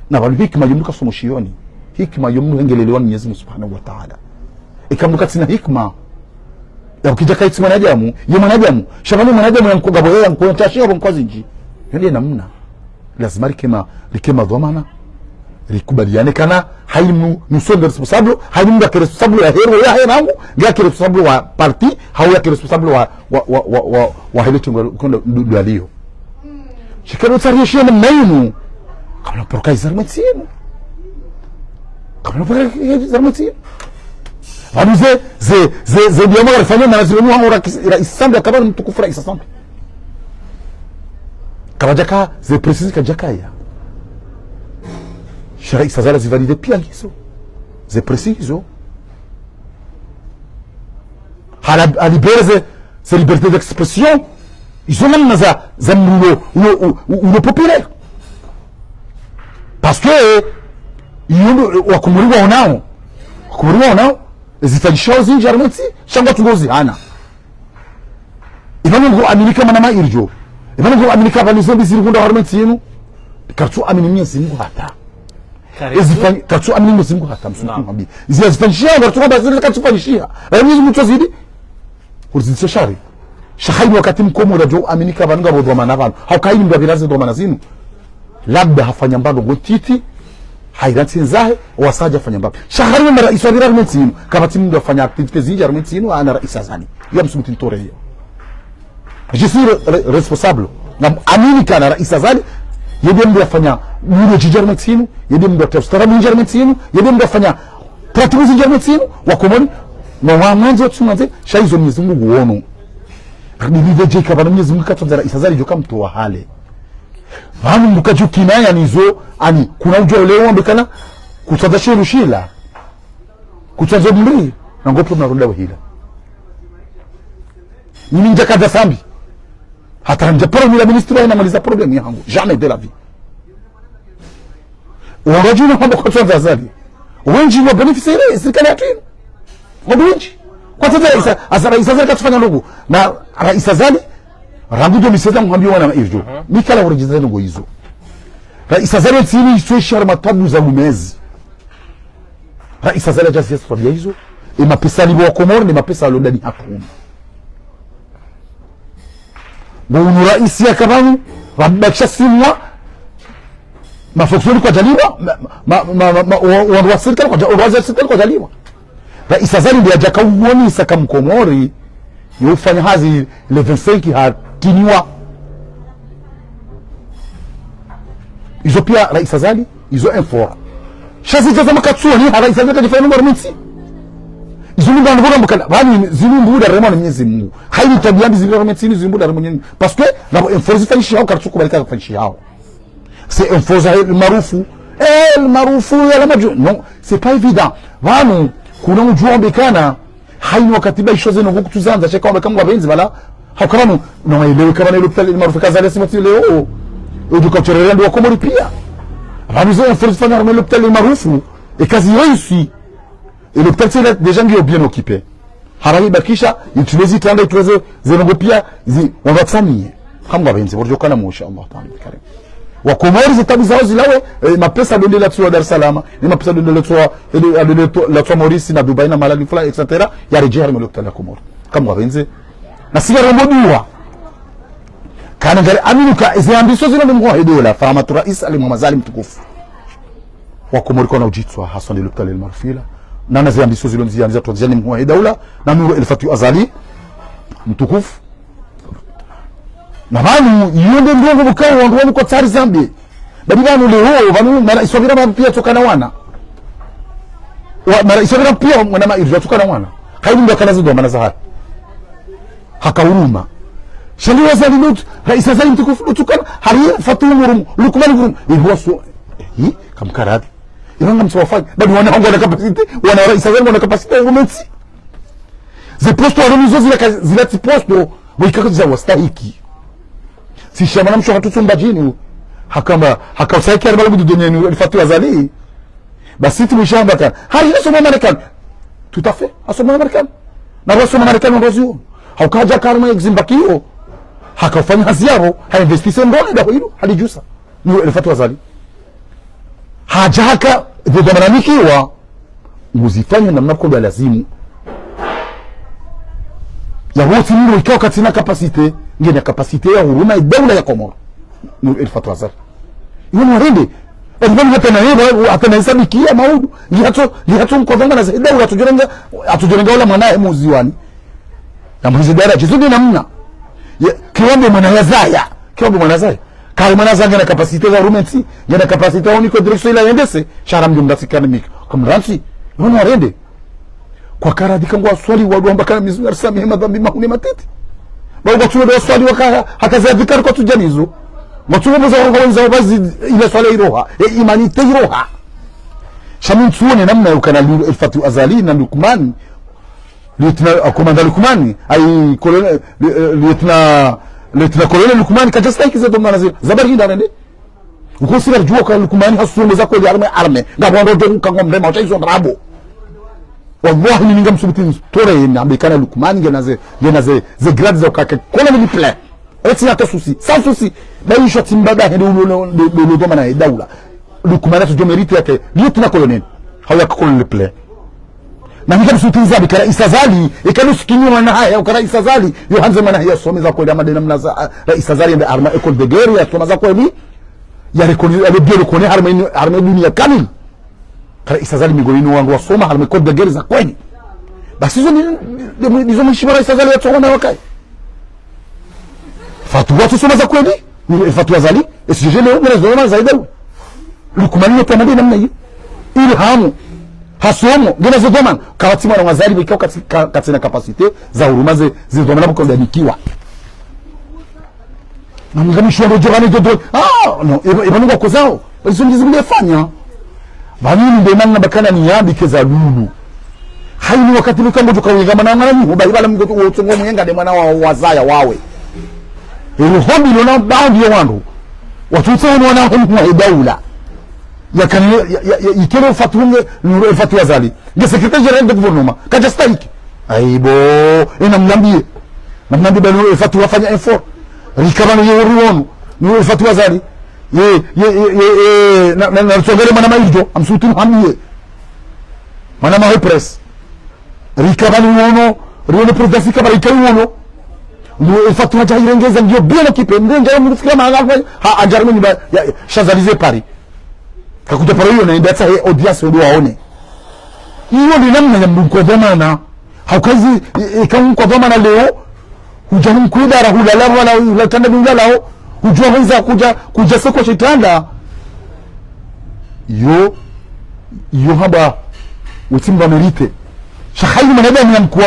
Na pvanu hikima yo mndru kasomo shioni. Hikima yo mndru hengelelewa ni Mwenyezi Mungu Subhanahu wa Ta'ala. Eka mndru katsina hikima, ya ukidja kaitsi mwanadamu, ye mwanadamu. Sha pvanu mwanadamu ya nkoga boya, ya nkoga ntashi, ya nkoga zindji. Yo nde namna. Lazima rikema, rikema dhwamana. Rikubaliane kana, haina mndru, nous sommes responsables, haina mndru yake responsable ya hero, ya herangu, yake responsable wa parti, hau yake responsable wa, wa, wa, wa, wa, wa hele tungo, kondo, ndu, ndu aliyo. Shikalo tsari yeshe namna inu. Kamna poroka iza harimwa entsi inu. Kamna poroka iza harimwa entsi inu. Pvanu ze, ze, ze, ze ndiyo magarifanya na zironi wangu ra kis-, Raisi Sambi, akaba mtukufu Raisi Sambi. Kabadjaka, ze précision kadjakaya. Sha Raisi Azali zivalide pia ngizo. Ze précision. Hala, halibérer ze, ze liberté d'expression. Izo namna za, za mndru ulo, ulo, ulo, ulo populaire. Parce que, eh, iyo ndo, eh, Wakomori waonao. Wakomori waonao. Zifanyishao zindji harimwa entsi, sha ngwatsungo zihana. Ipvanu ngo aminika mana ma irdjo. Ipvanu ngo aminika pvanu zombi ziri hundra harimwa entsi inu. Kartsu amini Mwenyezi Mungu hata. Karibu. Ezifan-, kartsu amini Mwenyezi Mungu hata, msumku mwambi. Izi yazifanyishiha, kartsu kwamba zile kartsu fanyishiha. Raha Mwenyezi Mungu tozidi. Kurizidisha shari. Sha haina wakati Mkomori yadjo aminika pvanu ngapvo dhwamana pvanu. Hauka haina mndru apvira ze dhwamana zinu. Labda hafanya mbapvi ngo ntiti, haira ntsi ndzahe, wasa hadja hafanya mbapvi. Sha harimwa maraisi wapvira harimwa entsi inu, kapvatsi mndru hafanya activités zindji harimwa entsi inu, ana Raisi Azali. Ya msumti ntore iyo. Je suis re-, re-, responsable. Ngam amini kana Raisi Azali, ye nde mndru hafanya bulo zindji harimwa entsi inu, ye nde mndru hafanya ustaarabu mwindji harimwa entsi inu, ye nde mndru hafanya taratibu zindji harimwa entsi inu, Wakomori, mwa wamwandze, watsumwandze, sha izo Mwenyezi Mungu nguono. Ridilile dje ikapvanu Mwenyezi Mungu katsandza Raisi Azali djo kamtowa hale. Pvanu mbuka djuki na ya nizo, ani, kuna udjo leo wambe kana, kutsandza shelu shila. Kutsandza mri, na ngopvo mna runda wahila. Mimi ndjaka dja Sambi. Hata ndja paro mila ministre wa ina maliza problème yahangu. Jamais de la vie. Wangajuna kwamba kwatsandza Azali. Wendji wa bénéficier sirikali yatru inu. Wandru wendji. Kwatsandza Raisi, Azali, Raisi Azali katsufanya ndugu. Na Raisi Azali, rangu deux mille seize mwambiwa wana irdjo. Mikala uredjeza ndugu izo. Raisi Azali entsi inu iswe shara matabu za lumezi. Raisi Azali hadja ziasi twabia izo. E mapesa alipvo Wakomori, ne mapesa alo ndani hakuna. Ngo unu raisi yakapvanu, pvabakisha six mois, Mafonctionnaire kwadjalipvwa, ma, ma, ma, ma, ma, wa, wandru wa sirikali kwadja-, wandru wa sirikali kwadjalipvwa. Rais Azali nde yadjaka uonesa ka Mkomori, yo ufanya hazi le vingt-cinq hatiniwa. Izo pia Rais Azali, izo info. Sha zidja za makatsuoni, ha Rais Azali kadjifanya Mkomori mtsi. Izo ni bandu bora mbukana, bani zinu mbuda remo na Mwenyezi Mungu. Haini tabia mbi zinu remo mtsi, zinu mbuda remo Mwenyezi Mungu. Parce que, nabo info zifanyishihao, karitsu kubalika zifanyishihao. C'est info za El Maarufu. El Maarufu ya la madju. Non, c'est pas évident. Pvanu, kuna mdjuwa mbekana, haini wakati ba isho zeno kutsuzandza, sheka wambeka Mngu apvendze bala. Hauka pvanu, non, elewe kama na l'hôpital El Maarufu kazale simati leo. Eduka tshorere ndo wa Komori pia. Pvanu zo info zifanya harumwa l'hôpital El Maarufu. E kazi réussi. E l'hôpital tsena déjà ngiyo bien occupé. Harahi bakisha, itulezi tanga, ituleze, ze ndrongoo pia, zi, wandru watsamiye. Kamwe pvendze, borjo kana mosha, Allah Ta'ala, bikarim. Wa Komori ze tabu zao zilawe, eh, mapesa ndo yende latsuwa Dar es Salaam, ni mapesa ndo yende latsuwa, eh, ndo yende latsuwa Maurice na Dubai na Malali fula, et cetera. Yaredjeyi harumwa l'hôpital ya Komori. Kamwe pvendze. Na siga rombo dua. Kana ngari aminuka, ze ambition zilo ni mkuu wa he daula, Fahamatou Rais Ali Mohamed Azali mtukufu. Wa Komori kwana udjitswa, haswa nde l'hôpital El Maarouf ila. Na na ze ambition zilo ndziani za tondzi ni mkuu wa he daula, na Nour El Fath Azali, mtukufu. Na pvanu, iyo nde ndrongoo bukao, wandru wanu kwa tsari zambe. Badi pvanu leo, pvanu, mara iswabira pvanu pia tsoka na wana. Wa, mara iswabira pia, mwana ma irja tsoka na wana. Kayi ndo kana zidhwamana za hari. Haka huruma. Shali wa Azali ndo, Rais Azali mtukufu ndo tsokana, hari Fatou ngurumu, Lukmani ngurumu. Ihuwa so, hi, kamkaradi. Iwa ngamtso wafanya. Badi wana wangu wana capacité, wana Rais Azali wana capacité ya hurumwa ntsi. Ze poste walo nizo zila ka-, zila tsi poste, wayika za wastahiki. Si sha mwana msho hatru tsumba djini, hakamba, haka ustahiki ya ribala budu dunia ni Fatou Azali. Basi tsi mwisha hamba kana. Hari hasoma Marekani. Tout à fait. Hasoma Marekani. Na hasoma Marekani ndo zio. Hauka hadja karma eximba kiyo. Haka ufanya hazi yapvo. Ha investise ndrongoo ndaho ilo. Hadi djusa. Nour El Fath Azali. Hadja haka. Ndo mana nikiwa. Nguzifanya namna kodo ya lazimu. Ya wontsi mdru ikao katsina capacité. Ngena capacité ya huruma ya daula ya Komoro. Nour El Fath Azali. Iwo mwarende. Eni pvanu hata na yebo, hata na isabikia maudu. Lihatso, lihatso mkodhonga na zaida, ula atsojorenga, atsojorenga ula mwana he muziwani. Na mwizi dara, jizo ni namna. Ye, kiwambe mwana ya zaya. Kiwambe mwana zaya. Kari mwana zaya ngena capacité za hurumwa ntsi, ngena capacité ya uniko direction ila yendese, shara mdru mdatsi kani mika. Kamrantsi, iwo mwarende. Kwa karadhi ka ngwaswali wadu wamba kana Mwenyezi Mungu arisamihi madhambi mahuu ne matiti. Ba ngwatsuwe ndo waswali waka, haka ze adhikari kwatsudja nizo. Ngwatsuwe mboza waka wendza wabazi ile swala iroha. E imani te iroha. Sha mi ntsuone namna yukana Nour El Fath Azali na Lukmani. Lieutenant, ah, commandant Lukmani. Ayi, colonel, li-, eh, lieutenant, lieutenant colonel Lukmani, kadja stahiki ze dhwamana zile. Zabari hinda nende. Uko sila djuwa ka Lukmani hasome za kweli armée, armée. Ngapvo ndo djo kanga mrema, wacha izo ndrabo. Wallahi, mimi ngamsubuti nzitore yena, ambe kana Lukmani, ngena ze, ngena ze, ze grade za ukake. Kola mili plein. Eti hata souci, sans souci. Ba isho tsi mbaba hende ulo, ulo, ulo, ulo, ulo, mana ye daula. Lukmani atsojo mérite yake, lieutenant colonel. Hau yaka colonel plein. Na mi ngamsubuti nzambe, ka Rais Azali, eka nusikinyo mwana hahe, ka Rais Azali, yo handze mwana hahe yasome za kweli, ama de namna za, ah, Rais Azali yende harumwa école de guerre, yasome za kweli, ya reconnu-, ya le bien reconnu harumwa inu, harumwa dunia kamili. Ka Rais Azali miongoni mwa wandru wasoma harumwa école de guerre za kweli. Basi izo ni, ni, ni, nizo mheshimiwa Rais Azali yatsoona wakayi. Fatou watsusoma za kweli, ni Fatou Azali, e sujet leo, ngena zidhwamana za idaula. Lukmani yatsoona de namna iyo. Ilhamu, hasomo, ngena zidhwamana, kawatsi mwana wa Azali, bikao katsi, ka-, katsina capacité, za hurumwa ze, zidhwamana buka ndanikiwa. Na mngami shwa ndo djogani dodoni. Ah, non, eba, eba nunga kozao. Bali songi zimle fanya. Bali ni nde mana bakana ni yambi keza lulu. Haini wakati nuka ngo djoka wenga mana ngana ni, ho bali bala mngo tu wotsongo mwenga de mwana wa, wazaya wawe. Ero hombi lona baadhi ya wandru. Watsutsa wanu wana homu wa daula. Ya kani, ya, ya, ya, ikele Fatou nge, Nour El Fath Azali. Nge secrétaire général de gouvernement. Kadja stahiki. Ayi bo, e namnambie. Namnambie ba Nour El Fath wafanya effort. Rika pvanu ye uri wonu. Nour El Fath Azali. Ye, ye, ye, ye, ye, na, na, na, tsongele mwana ma irjo. Amsubuti mhambie. Mwana ma he presse. Rika pvanu wono. Rione président sika pvanu rika wono. Nour El Fath hadja irengeza ngiyo bien occupé. Mrenga ya mfikira mahala kwa. Ha, hadja harumwa nyumba ya, ya, sha Azali ze Paris. Kakudja paro iyo na ende atsahe audience ndo waone. Iyo nde namna ya mndru mkwa dhwamana. Hauka ezi, e, e, ka mkwa dhwamana leo, hudja mkwe dara, hulala wala, hula tanda ni hulalao, hudjuwa hwandza kudja, kudja soko shetanda. Iyo, iyo hamba, wetsi mba mérité. Sha hayi mwanadamu ya mkwa,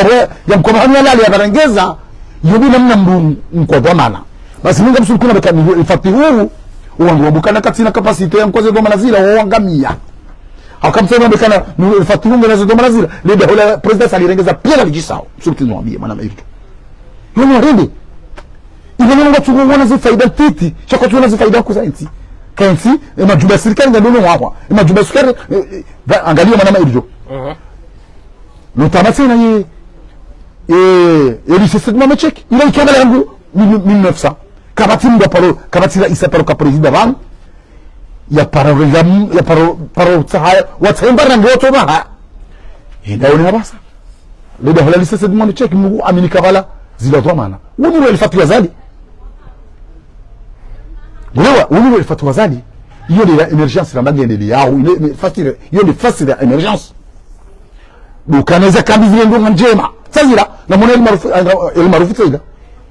ya mkwa mahanu ya lale ya barangeza, iyo nde namna mndru mkwa dhwamana. Basi mi ngamsubutuna beka ni el fatihu, owandru wambukana katsina capacité ya mkwa ze dhwamana zila, wawangamia. Hauka msema beka na, ni el fatihu ngena ze dhwamana zila, le daho la président sa lirengeza pia la lidjisao. Msubutinu wambiye, mwana mairi. Yo ni warende. Ivo nongo tsuko wana ze faida ntiti, sha kwatsuona ze faida kuza entsi. Ka entsi, e majumba ya sirikali nga ndono wahwa. E majumba ya sirikali, e, e, va, angaliya mwana mairi. Mhm. Notamment tsena ye, e, e lycée Said Mohamed Cheikh. Ila ikabala yangu mille, mille neuf cents. Kapvatsi mndru paro, kapvatsi raisi paro ka président pvanu. Ya paro renga, ya paro, paro tsahaya, watsaha mba rangi watso pvaha. Enda one hapvasa. Le daho la lycée Said Mohamed Cheikh, Mungu amini kabala, zila dhwamana. Wunu el fatihu Azali. Wewa, wunu el fatihu Azali. Iyo nde la émergence la mbangi nde yao, ile, ile fatihu, iyo nde fatihu ya émergence. Dukana eza kambi zile ndrongo ndjema. Sa zila, na mwana El Maarouf, El Maarouf sa ila.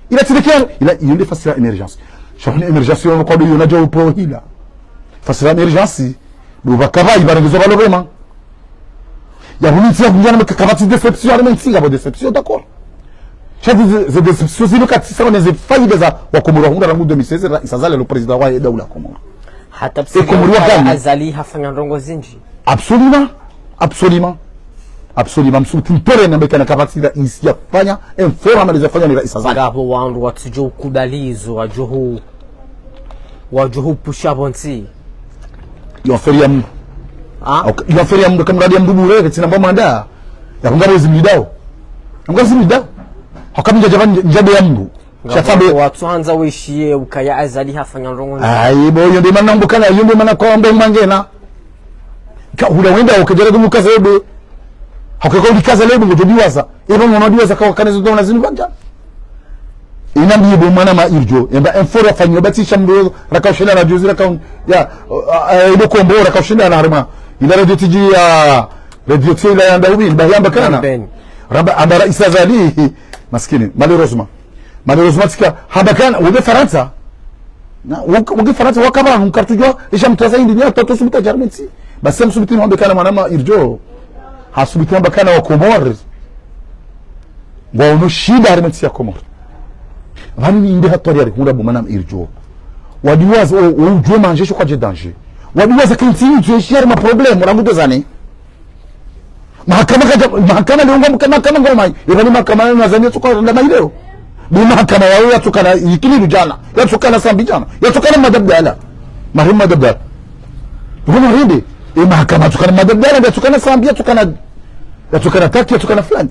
Ila tsi nde kero, ila iyo nde fatihu ya émergence. Sha hunu émergence yo kwa ndo iyo na djo upo hila. Fatihu ya émergence, ndo pvakapva ibarengezwa pvalo pvema. Ya hunu ntsi ya hunu yana meka kapvatsi déception, ale mentsi ngapvo déception, d'accord. Sha ze, ze déception zinu katsi sa wana ze faida za wakomori wahundra rangu deux mille seize, raisi Azali lo président wa daula Komori. Hata e Komori wa Kaya gani? Azali hafanya ndrongo zindji. Absolument. Absolument. Absolument. Msubuti mpore na beka na kapvatsi raisi ya fanya, informa le za fanya ni raisi Azali. Ngapvo wandru watsudjo ukubali izo, wadjo hu, wadjo hupusha pvo ntsi. Yo affaire ya mndru. Ah? Ok, yo affaire ya mndru, kamradi ya mndru bure, ketsina mba manda. Ya kunga wezi mlidao. Kunga wezi mlidao. Hauka mi ndja djaba ndja, ndja be ya mndru. Sha tsabe. Watsuhandza weshiye ukaya Azali hafanya ndrongo ndji. Ayi, bo, iyo nde mana mbukana, iyo nde mana kwa mbe mangena. Ka hula wenda, ukedjere kumukaza ebe. Hauka ka ulikaza lebe, ngodjo diwaza. Eba mwana diwaza ka wakane zo dona zinu pvandza. Inambiye bo mwana mairi djo. Emba informa fanyo, ba tsi sha mndru, raka ushenda na djuzi, raka un-, ya, a, a, ebe kombo, raka ushenda na harumwa. Ila radio T G ya, radio T G ila ya Ndaubini, ba yamba kana. Ndaubini. Ramba, amba raisi Azali, maskini, malheureusement. Malheureusement, tsika, hamba kana, wende Farantsa. Na, wende, wende Farantsa, wakapva, nkartudjwa, isha mtraza indi, nya, toto subuta dja harumwa entsi. Basi msubuti ni wambe kana mwana mairi djo. Hasubuti wamba kana wa Komori. Ngwaono shinda harumwa entsi ya Komori. Pvanu ni inde hatwari yari hundra bo mwana mairi djo. Wadiwaza, o, o, udjwe manje sho kwadje danger. Wadiwaza ka entsi idjo ishi harumwa problème, rangu deux années. Mahakama kadja, mahakama leo ngam-, mahakama ngomai. Eba ni mahakama ya Nazani yatsuka na mai leo. Ni mahakama yao yatsuka na Ikililu djana. Yatsuka na Sambi djana. Yatsuka na Mada Abdallah. Marehemu Mada Abdallah. Ngoma rende. E mahakama yatsuka na Mada Abdallah, yatsuka na Sambi, yatsuka na, yatsuka na Taki, yatsuka na fulani.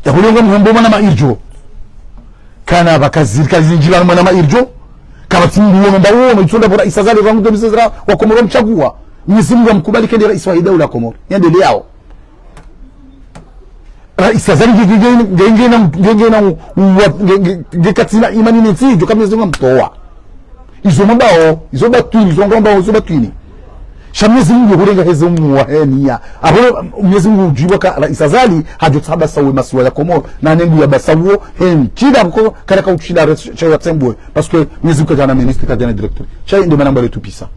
Ya kulenga mhombo mwana mairi djo. Kana pvaka ziri kazindjila mwana mairi djo. Kapvatsi mndru wono mba wono, itsonda pvo raisi Azali rangu deux mille seize ra wakomori wamtsaguwa. Mwenyezi Mungu amkubali kende raisi wa daula Komori. Yende leo. Raisi Azali nge, nge, nge, nge, nge na, nge, nge na, uwa, nge, nge, nge katsina imani ne ntsi, djo ka Mwenyezi Mungu amtowa. Izo mambao, izo batwini, izo ngambao, izo batwini. Sha Mwenyezi Mungu hurenga heze umuwa heniya. Apvo Mwenyezi Mungu udjibu ka raisi Azali, hadjo tsaba sawe masiwa ya Komori. Na nengu ya basawo, hen, shida mko, kana ka ushinda re-, sha ya tsembwe. Parce que Mwenyezi Mungu kadjana ministre, kadjana directeur. Sha inde mana mbale tupisa.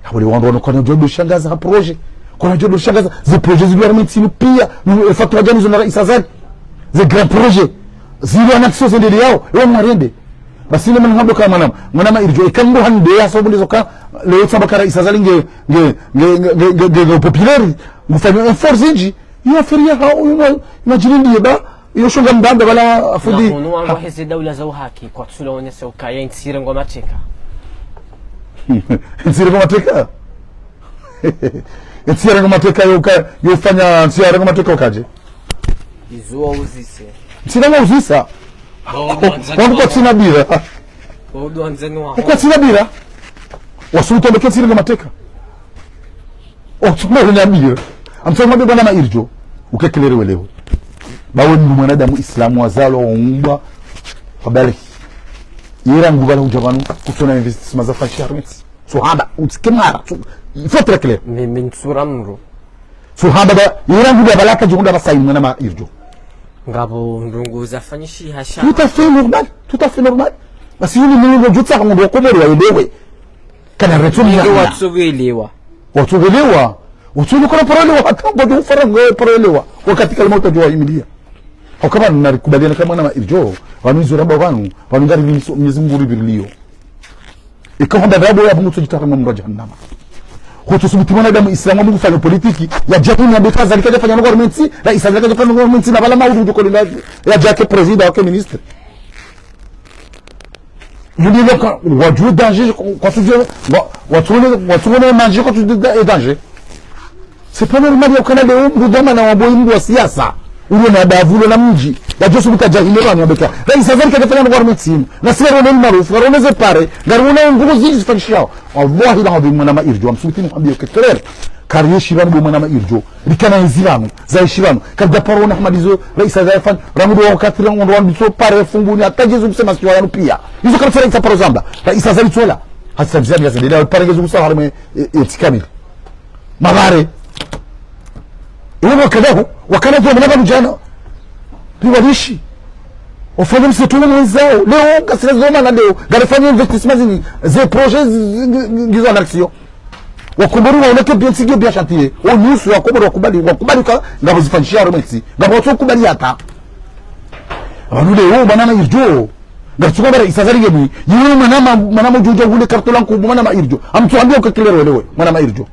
Apvo le wandru wano kwana djo do shangaza ha projet. Kwana djo do shangaza, ze projet zilio harumwa entsi inu pia, ni, e, Fatou Adjani zo na raisi Azali. Ze grand projet. Zilio en action zendeleao, ewa mwarende. Basi ne mana hamba ka mwana, mwana mairi djo, eka ngo hande ya sababu ndizo ka, leo tsamba ka raisi Azali nge, nge, nge populaire, ngufanyo effort zindji, iyo affaire ya hao, iyo na, na djiri ndiye ba, iyo shonga mbamba bala afudi. Na hunu wangu ha- heze daula za uhaki, kwatsula onese ukaya entsi irengwa mateka. Entsi irengwa mateka? Entsi irengwa mateka yo ka, yo fanya entsi irengwa mateka ukadje? Izo wauzise. Entsi irengwa uzisa. Wandru kwatsina bira. Wandru wandzani wa. Kwatsina bira. Wasubutu wambe ke entsi irengwa mateka. Otsuma wena bira. Amtsoma be bwana mairi djo. Ukekelere welewe. Bawe mndru mwanadamu Islamu wazalwa waumbwa. Wabale. Yera ngubala udja pvanu. Kutsona investissement za fanshi harumwa entsi. Tsuhamba, utsikimara, tsu-, il faut être clair. Mais, mais ntsura mro. Tsuhamba ba, yira nguda balaka djihunda ba sayi mwana ma irjo. Ngapvo ndrongo zafanyishiha sha. Tout à fait normal, tout à fait normal. Basi yini mimi ndo jutsa ngo Komori wa elewe. Kana retso mimi. Watsovelewa. Watsovelewa. Watsovelewa kana parolewa, hata ngo ufara ngo parolewa. Wakati kalima utajua himidia. Hukaba nari kubaliana kama mwana ma irjo, wanu izo ramba wanu, wanu ngari Mwenyezi Mungu ribiriliyo. Ika hamba ndrabo ya Mungu tsojitaka mwa mrwa jahannama. Hutsusubuti mwanadamu Islamu Mungu fanya politiki, ya jahili ya beka zalika jafanya no government, raisi zalika jafanya no government, na bala maudu jukoli na, ya jake président, wake ministre. Yuli loka, wajue danger, kwa sujue, wa, watsuone, watsuone danger, kwa sujue da-, danger. C'est pas normal, ya ukana leo mndru dhwamana wa boyi mndru wa siasa. Ulo na davu, ulo na mdji. Ya djosubuta jahili pvanu ya beka. Raisi zalika jafanya no government inu. Na sira rone maarufu, rone ze pare. Ngarone nguvu zinji zifanyishao. Wallahi la adhim mwana ma irjo. Amsubuti ni kwambie uketerer. Kari yeshi pvanu bo mwana ma irjo. Likana ezi pvanu. Za yeshi pvanu. Kari da paro na hamadizo. Raisi zalika fanya. Ramudu wa wakati ramudu wa ndiso pare funguni. Hata jezu kusema siwa yanu pia. Izo kari fanya isa paro zamba. Raisi zalika tsola. Hasa mzani ya zedela. Pare jezu kusema harumwe, e, e, tikamili. Mabare. Iwe wakadaho, wakana dhwamana pvanu jana. Riwalishi. Wafanya msituni mwenzao. Leo, ngasina dhwamana leo. Ngarifanya investissement zini. Ze projet zi-, zi-, zi-, ngizo en action. Wakomori waoneke bien, tsi nge bien chantier. Onyusu Wakomori wakubali, wakubali ka, ngapvo zifanyishiha harumwe ntsi. Ngapvo watso kubali hata. Pvanu leo, mwana ma irjo. Ngatsuka bara isa zari ngemwi. Yiwe mwana ma, mwana ma ujo ujo hule kartola nkubu mwana ma irjo. Amtsuhambia ukekelero elewe, mwana ma irjo.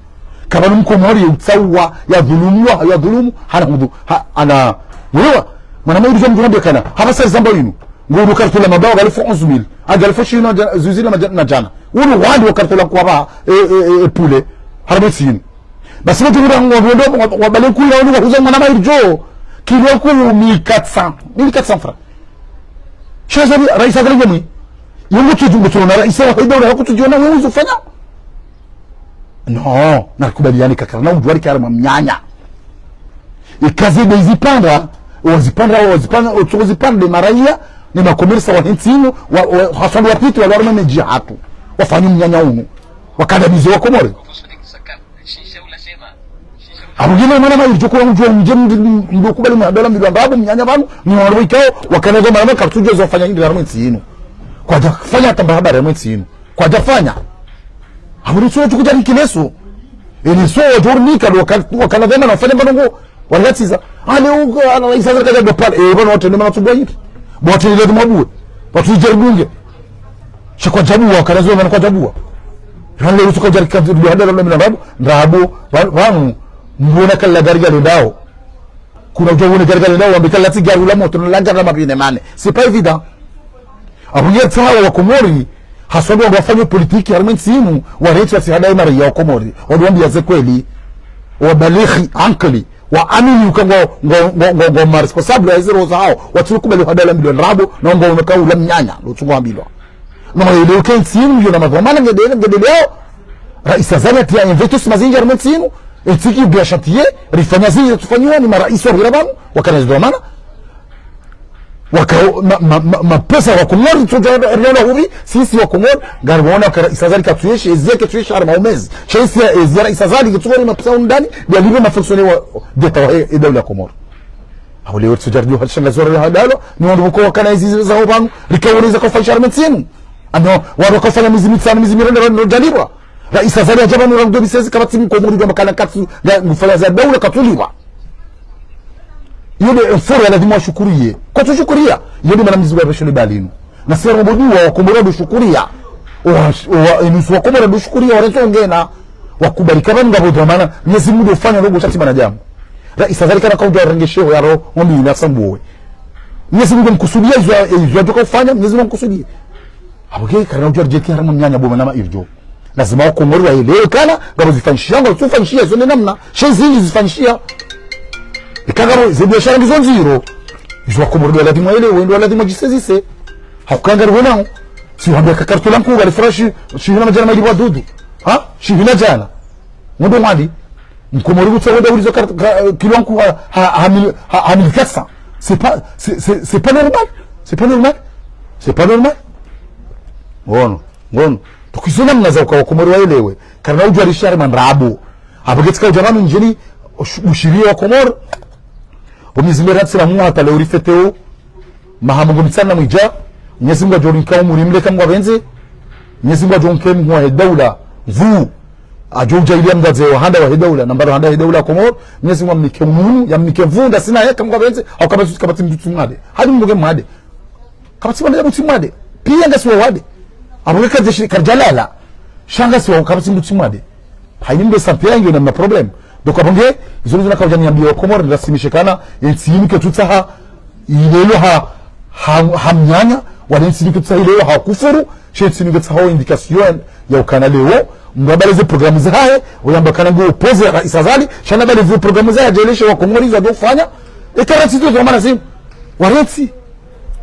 Kapvanu Mkomori ya utsawa, ya dhulumiwa, ya dhulumu, hana hudu, ha, ana. Wewa, mwana ma irjo mdjuna bekana. Hapvasa zamba inu. Ngo udu kartola mabawa galifu onze mille. A galifu shina ja-, zuzi na maja-, na jana. Unu wandi wa kartola kwa ba, e, e, e, e, pule. Harumwe ntsi inu. Basi wadjihura ngo wendo wa, wa bale nkuira wanu wahuza mwana ma irjo. Kilo nkubu mille quatre cents. Mille quatre cents francs. Sha zari, raisi zari ngemwi. Yungu tuju, ngu tuona raisi wa haida ula haku tujiona wewe uzufanya. No, narikubaliani kakara, na udjuwa rikara mwa mnyanya. Ikazi de zipanda, wazipanda, wazipanda, otso zipanda de maraya, ni makomersa wa hentsi inu, wa, wa, haswa wapiti, walo harumwe medji hatru. Wafanya mnyanya unu. Wakadamize Wakomori. Apvo ngina mwana ma irjo kula mdjuwa mdje mdru, mdru kubali mwa dola milioni ndrabo mnyanya pvanu, ni wandru ikao, wakana zo mwana ma kartsu djo zo fanya hindri harumwe ntsi inu. Kwadja fanya hata mba habari harumwe ntsi inu. Kwadja fanya. Apvo ni sura tukuja ni kileso. Eni so wadjo nika do waka-, wakana dhwamana wafanya mbano ngo. Walatsiza. Ale uka, ala isa zaka ja dopal. E, pvanu watende mana tsubwa hindri. Bo watende lazima wabuwe. Watsu ijaribunge. Sha kwadjabuwa, karazo mana kwadjabuwa. Rale usuka ujari kanzi, ndio hada rale mina ndrabo, ndrabo, pva-, pvanu, mbona kala gari gari ndao. Kuna ujo wone gari gari ndao, wambe kala tsi gari ula moto, na la gari la mapine mane. C'est pas évident. Apvo nge tsaha Wakomori, haswa ndo wafanya politiki, harumwe ntsi inu, waretse wasihada imara ya Wakomori. Wadu wambia ze kweli. Wabalighi, ankili. Waamini uka ngo, ngo, ngo, ngo, ngo ma responsable ya zero zao. Watsu kubali uhada la milioni ndrabo, na ngo umeka ula mnyanya, lo tsungo ambilwa. Na ma ile uke ntsi inu, yo na madhwamana ngedele, ngedele yao. Raisi zari tia investissement zinji harumwe ntsi inu, etiki bia chantier, rifanya zinji tufanyiwa ni maraisi wa hira pvanu, wakana zidhwamana. Waka, ma, ma, ma, mapesa Wakomori, tsoja, riona huvi, sisi Wakomori, ngari wona ka raisi zari katsuyeshi, eziya katsuyeshi harumwa umezi. Sha isi ya, eziya raisi zari katsuko ni mapesa undani, bia libe mafonctionnaire wa, d'État wa, e, e daula Komori. Apvo leo tsoja rijo halisha ngazora ya hadalo, ni wandru wako wakana ezi za hopvanu, rikawoneza kufanyisha harumwe ntsi inu. Ano, wandru wakafanya mizi mitsanu, mizi mirende, wandru jalibwa. Raisi zari aja pvanu rangu dobi sezi kapvatsi Mkomori djwa makana katsu, nga, ngufanya za daula katsuliwa. Iyo de eforo ya lazima washukuriye. Kwatsu shukuriya. Iyo de mana Mwenyezi Mungu yapveshe le balinu. Na sera robo dua Wakomori ndo shukuriya. Owa, owa, enusu Wakomori ndo shukuriya, waretso ngena. Wakubali ka pvanu ngapvo dhwamana. Mwenyezi Mungu ndo ufanya robo shati mana jamu. Raisi zari kana kaudja rengesheho ya roho, ngombi ina sambuwe. Mwenyezi Mungu mkusudiya izo, izo yadjoka ufanya, Mwenyezi Mungu mkusudiya. Apvo ke, karina udja rijeti harumwa mnyanya bo mwana ma irjo. Lazima Wakomori waelewe kana, ngapvo zifanyishiha, ngapvo zifanyishiha, izo ne namna, she zinji zifanyishiha. Ika ngapvo, ze biashara ngizo ndziro. Izo Wakomori ndo lazima waelewe, ndo lazima wadjisezise. Hauka ngari wonao. Si wambia ka kartola nkuu, ngali furashi, shihina madjana mayili wadudu. Ha? Shihina djana. Ngondo ngwandi. Mkomori kutsa wenda ulizo kar-, ka-, kilo nkuu ha, ha, ha mille, ha, ha mille quatre cents. C'est pas, c'est, c'est, c'est pas normal. C'est pas normal. C'est pas normal. Ngono, ngono. Donc izo namna za uka Wakomori waelewe. Karina udjuwa rishari mandrabo. Apvo ketsi ka udja pvanu ndjeni, ush-, ushiriye Wakomori. O Mwenyezi Mungu ratsi na mwa hata leo rifeteo. Maha mengo mitsanu na mwidja. Mwenyezi Mungu adjo rinka umuri mle ka Mungu apvendze. Mwenyezi Mungu adjo nike mhuu wahe daula. Pvu. Adjo udjaaliya mdru adze wa handa wahe daula. Na mbalo handa wahe daula Komori. Mwenyezi Mungu amnike ununu. Yamnike pvu. Nda sina ye ka Mungu apvendze. Au kapvatsi, kapvatsi mdru tsi mwade. Hali Mungu nge mwade. Kapvatsi mwana ya mdru tsi mwade. Piya ngasi wawade. Apvo nge kadjeshi-, kadjalala. Sha ngasi wa kapvatsi mdru tsi mwade. Hayini mbe santé yangu na ma problème. Donc apvo nge, izo nizo naka udja niyambiye Wakomori, nirasimishe kana, yentsi yinu ketsutsaha, ilelwe ha, ha, ha mnyanya, wala yentsi yinu ketsutsaha ilelwe ha kufuru, sha yentsi yinu ketsaha indication ya ukana leo, mndru abale ze programme zahahe, uyamba kana ngu opposé Rais Azali, sha nabale ze programme zahahe, djeleshe Wakomori izo adjo fanya, eka rantsi tu za mana zimu. Warantsi.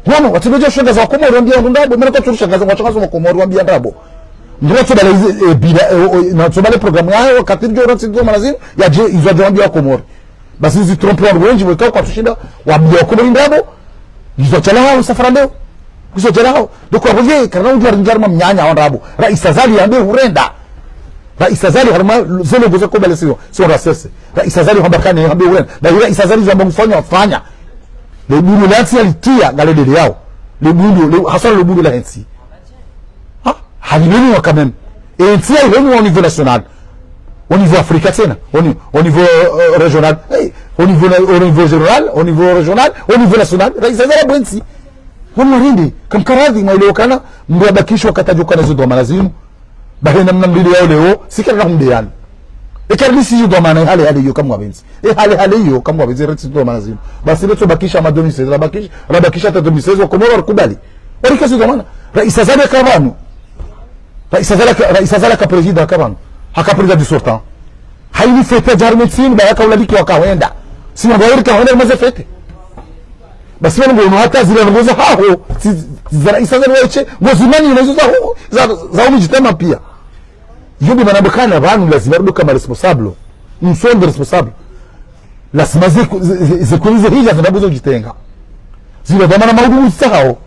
Wanu, watsi bedja shangaza Wakomori wambiya ndrabo, mana kwatsu shangaza, ngwashangaza Wakomori wambiya ndrabo. Ndrabo tsobale izi, eh, bila, eh, o, o, na tsobale programme yahe, wakati ndjo rantsi ndo malazimu, yadje, izo adjo wambiya Wakomori. Basi izi trompe wandru wendji, weka kwatsu shinda, wambiya Wakomori ndrabo, izo adjalaha, usafara leo. Izo adjalaha. Donc, apvo nge, karina udjuwa ringa harumwa mnyanya wa ndrabo. Rais Azali yambe hurenda. Rais Azali harumwa ze ndrongoo za kubale siyo, siyo rasese. Rais Azali hamba kane, hambe uwena. Na Rais Azali zamba mfanya, wafanya. Le bundu la ntsi yalitiya, ngale dele yao. Le bundu, le, haswa le bundu la ntsi. Ha? Halileni wa quand même. E ntsi ya ileni au niveau national. Au niveau Afrique tsena. Au ni-, au niveau, euh, régional. Hey, au niveau na-, au niveau général, au niveau régional, au niveau national. Rais Azali abwe ntsi. Wanu warende, kamkaradhi, mwaelewa kana, mndru abakishe wakati adjo kana zo dhwamana zinu. Bahi namna mlili yao leo, si kari na humdeyani. Eka rili si dhwamana, hale hale iyo ka Mungu apvendze. E hale hale iyo ka Mungu apvendze, rili si dhwamana zinu. Basi letso bakisha ma deux mille seize, rabakisha, rabakisha hata deux mille seize, Wakomori warikubali. Warike si dhwamana. Rais Azali haka pvanu. Rais Azali haka, Rais Azali haka président haka pvanu. Haka président du sortant. Hayini fête ya djari metsini, ba yaka ulaliki waka hwenda. Si mambo yawirika hwenda maze fête. Basi wanu ngono hata zile ndrongoo zahaho, si, za Rais Azali waeshe, ngozimani na izo zaho, za, za umidjitama piya. Iyo nde mana mbukana pvanu lazima ruduka ma responsable. Nous sommes des responsables. Lazima ze, ze, ze, ze kweli ze hija zinabuzo djitenga. Zile dhwamana maudu msahao.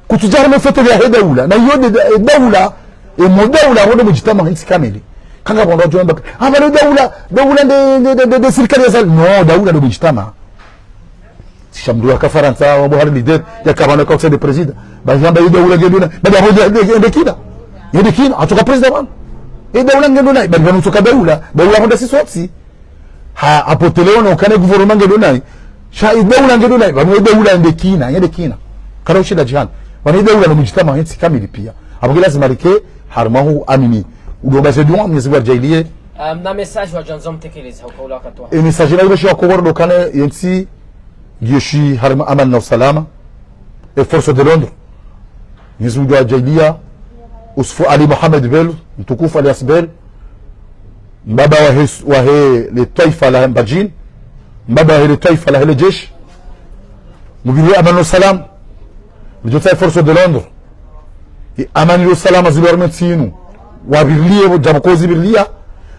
Kutsudjari mfete ya he daula. Na iyo nde, e daula, e mo daula, wonde mdjitama hentsi kamili. Kanga wandru wadjo wamba, ah, bale daula, daula nde, nde, nde, nde, nde sirikali ya Azali. No, daula nde mdjitama. Sha mndru yaka Farantsa, wa Buhari leader, yaka pvanu ka utsa nde président. Ba yamba ye daula ngendo na, ba yamba nde, nde, nde kina. Nde kina, hatsoka président pvanu. Ye daula ngendo na, ba yamba utsoka daula, daula honda si sontsi. Ha, apvo tsi leo no kana gouvernement ngendo na. Sha ye daula ngendo na, pvanu ye daula nde kina, nde kina. Kana ushinda djihana. Pvanu ye daula no mdjitama hentsi kamili piya. Apvo nge lazima rike, harumwa hu amini. Udo baze dua, Mwenyezi Mungu aridjaaliye. Ah, mna message wadjo andzo mtekeleze, hauka ula wakati wa. E message na ilo shi Wakomori ndo kana yentsi, ngiyo shi harumwa amani na usalama. E force de l'ordre. Mwenyezi Mungu aridjaaliye. Usufu Ali Mohamed Belou, mtukufu alias Belou. Mbaba wahe, wahe le twaifa la Mbadjini. Mbaba wahe le twaifa lahe le jeshi. Mubiri amani na usalama. Mdjotsaha e force de l'ordre. E amani no usalama zilo harumwa entsi inu. Wabiriliye, djambo ko zibiriliya.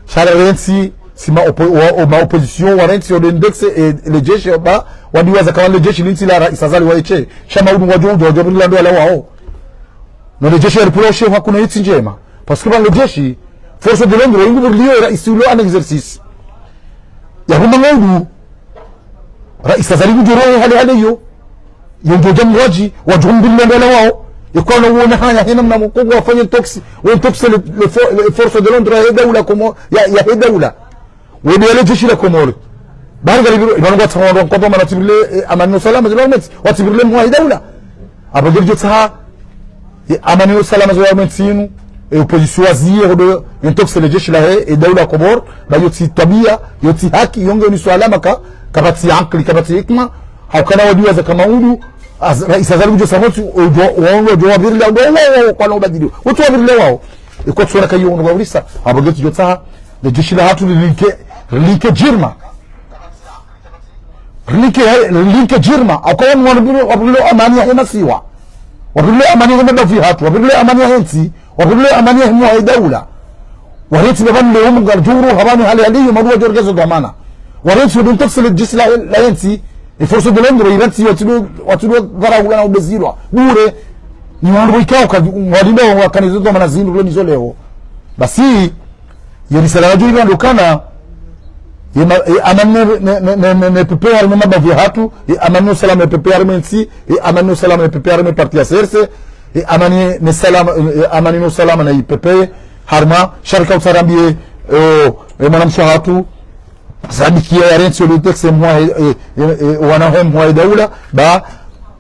Sha rantsi, si ma oppo-, wa, o ma opposition, warantsi, o nde ndekse, e, le jeshi, ba, wadiwaza ka wanu le jeshi, lintsi la Rais Azali waeshe. Sha maudu wadjo, wadjo, wadjo, birila ndo wala wao. No le jeshi yaripvula ushefu hakuna yitsi ndjema. Parce que pvanu le jeshi, force de l'ordre, wayingu biriliyo, Rais ulo en exercice. Ya huma ngaudu, Rais Azali kudjoro hale hale iyo. Yo ndjo djamradji, wadjo mbirila ndo wala wao. Yekwana wona haya, hena mna mkongo wafanye ntoksi, we ntoksi le, le fo-, le force de l'ordre ya he daula Komo-, ya, ya he daula. Wende ya le jeshi la Komori. Bari ngalibiro, ibanu ngwatsa wandru, ngwatsa mana watsibirile, eh, amani no usalama, zilo harumwa entsi, watsibirile mhuu wahe daula. Apvo nge ridjotsaha, e, amani no usalama zilo harumwa entsi inu, e, opposition waziye, hodo, ntoksi le jeshi lahe, e, daula Komori, ba yo tsi twabiya, yo tsi haki, yo nge ni swala maka, kapvatsi ankili, kapvatsi hikima, haukana wadiwaza ka maudu, az-, Rais Azali kudjo sa motsi, odjo, wandru, odjo wabirila, odjo, wa, wa, wa, kwana ubadili, wotsi wabirila wao. Iko tsona ka iyo wandru wabirisa, apvo nge ridjotsaha, le jeshi lahatru lilinke, lilinke djirma. Rilike, rilike djirma, hauka wanu wabirilo, wabirilo amani yahe masiwa. Wabirilo amani yahe mabavu yahatru, wabirilo amani yahe ntsi, wabirilo amani yahe mhuu wahe daula. Warantsi pvanu leo Mungu ngudjoro, hapvanu hale hale iyo, maudu wadjo regezo dhwamana. Warantsi wende ntoksi le jeshi la, lahe ntsi, e force de l'ordre, irantsi watsudo, watsudo dharaula na ubezilwa. Bure. Ni wandru wikao ka, walindao wakana izo dhwamana zindru leo nizo leo. Basi, ye risala ladjo ilo ndo kana, ye ma-, ye amani ne, ne, ne, ne, ne, ne pepeye harimwa mabavu yahatru, ye amani no salama ne pepeye harimwa entsi, ye amani no salama ne pepeye harimwa parti ya C R C, ye amani ne salama, ye amani no salama ne pepeye harimwa sharika utsarambiye, eh, o, ye mwanamshe wahatru, Sadikia yarentsi yo le texte mwa, eh, eh, eh, wana he mwa daula, ba,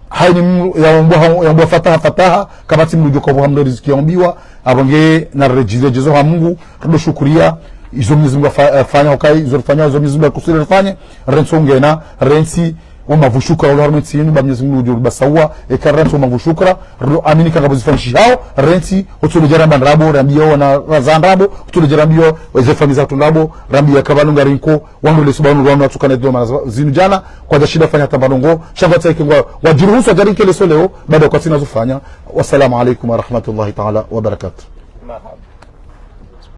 haini mdru yaombwa, yaombwa fataha, fataha, kapvatsi mdru djo ka pvo hamdru riziki yaombiwa, apvo nge na redjile djezo ha Mungu, rado shukuriya, izo Mwenyezi Mungu afa-, afanya, okay, izo rifanya, izo Mwenyezi Mungu akusiri rifanye, rentsi ungena, rentsi, o mavu shukra, ola harumwa entsi yinu, ba Mwenyezi Mungu udjo ribasawa, eka rentsi o mavu shukra, rado amini ka ngapvo zifanyishihao, rentsi, utsoledja ramba ndrabo, rambiya wana raza ndrabo, utsoledja rambiya, eze famiyi zahatru ndrabo, rambiya ka pvanu ngarinko, wandru leso pvanu rwanu watsukana izo dhwamana zinu djana, kwadja shinda fanya hata mbandrongo, sha ngwatsaha ike ngwa, wadjiruhusu wadjarike leso leo, baada kwatsina zofanya. Wassalamu alaikum warahmatullahi taala wabarakatuh. Marhaba.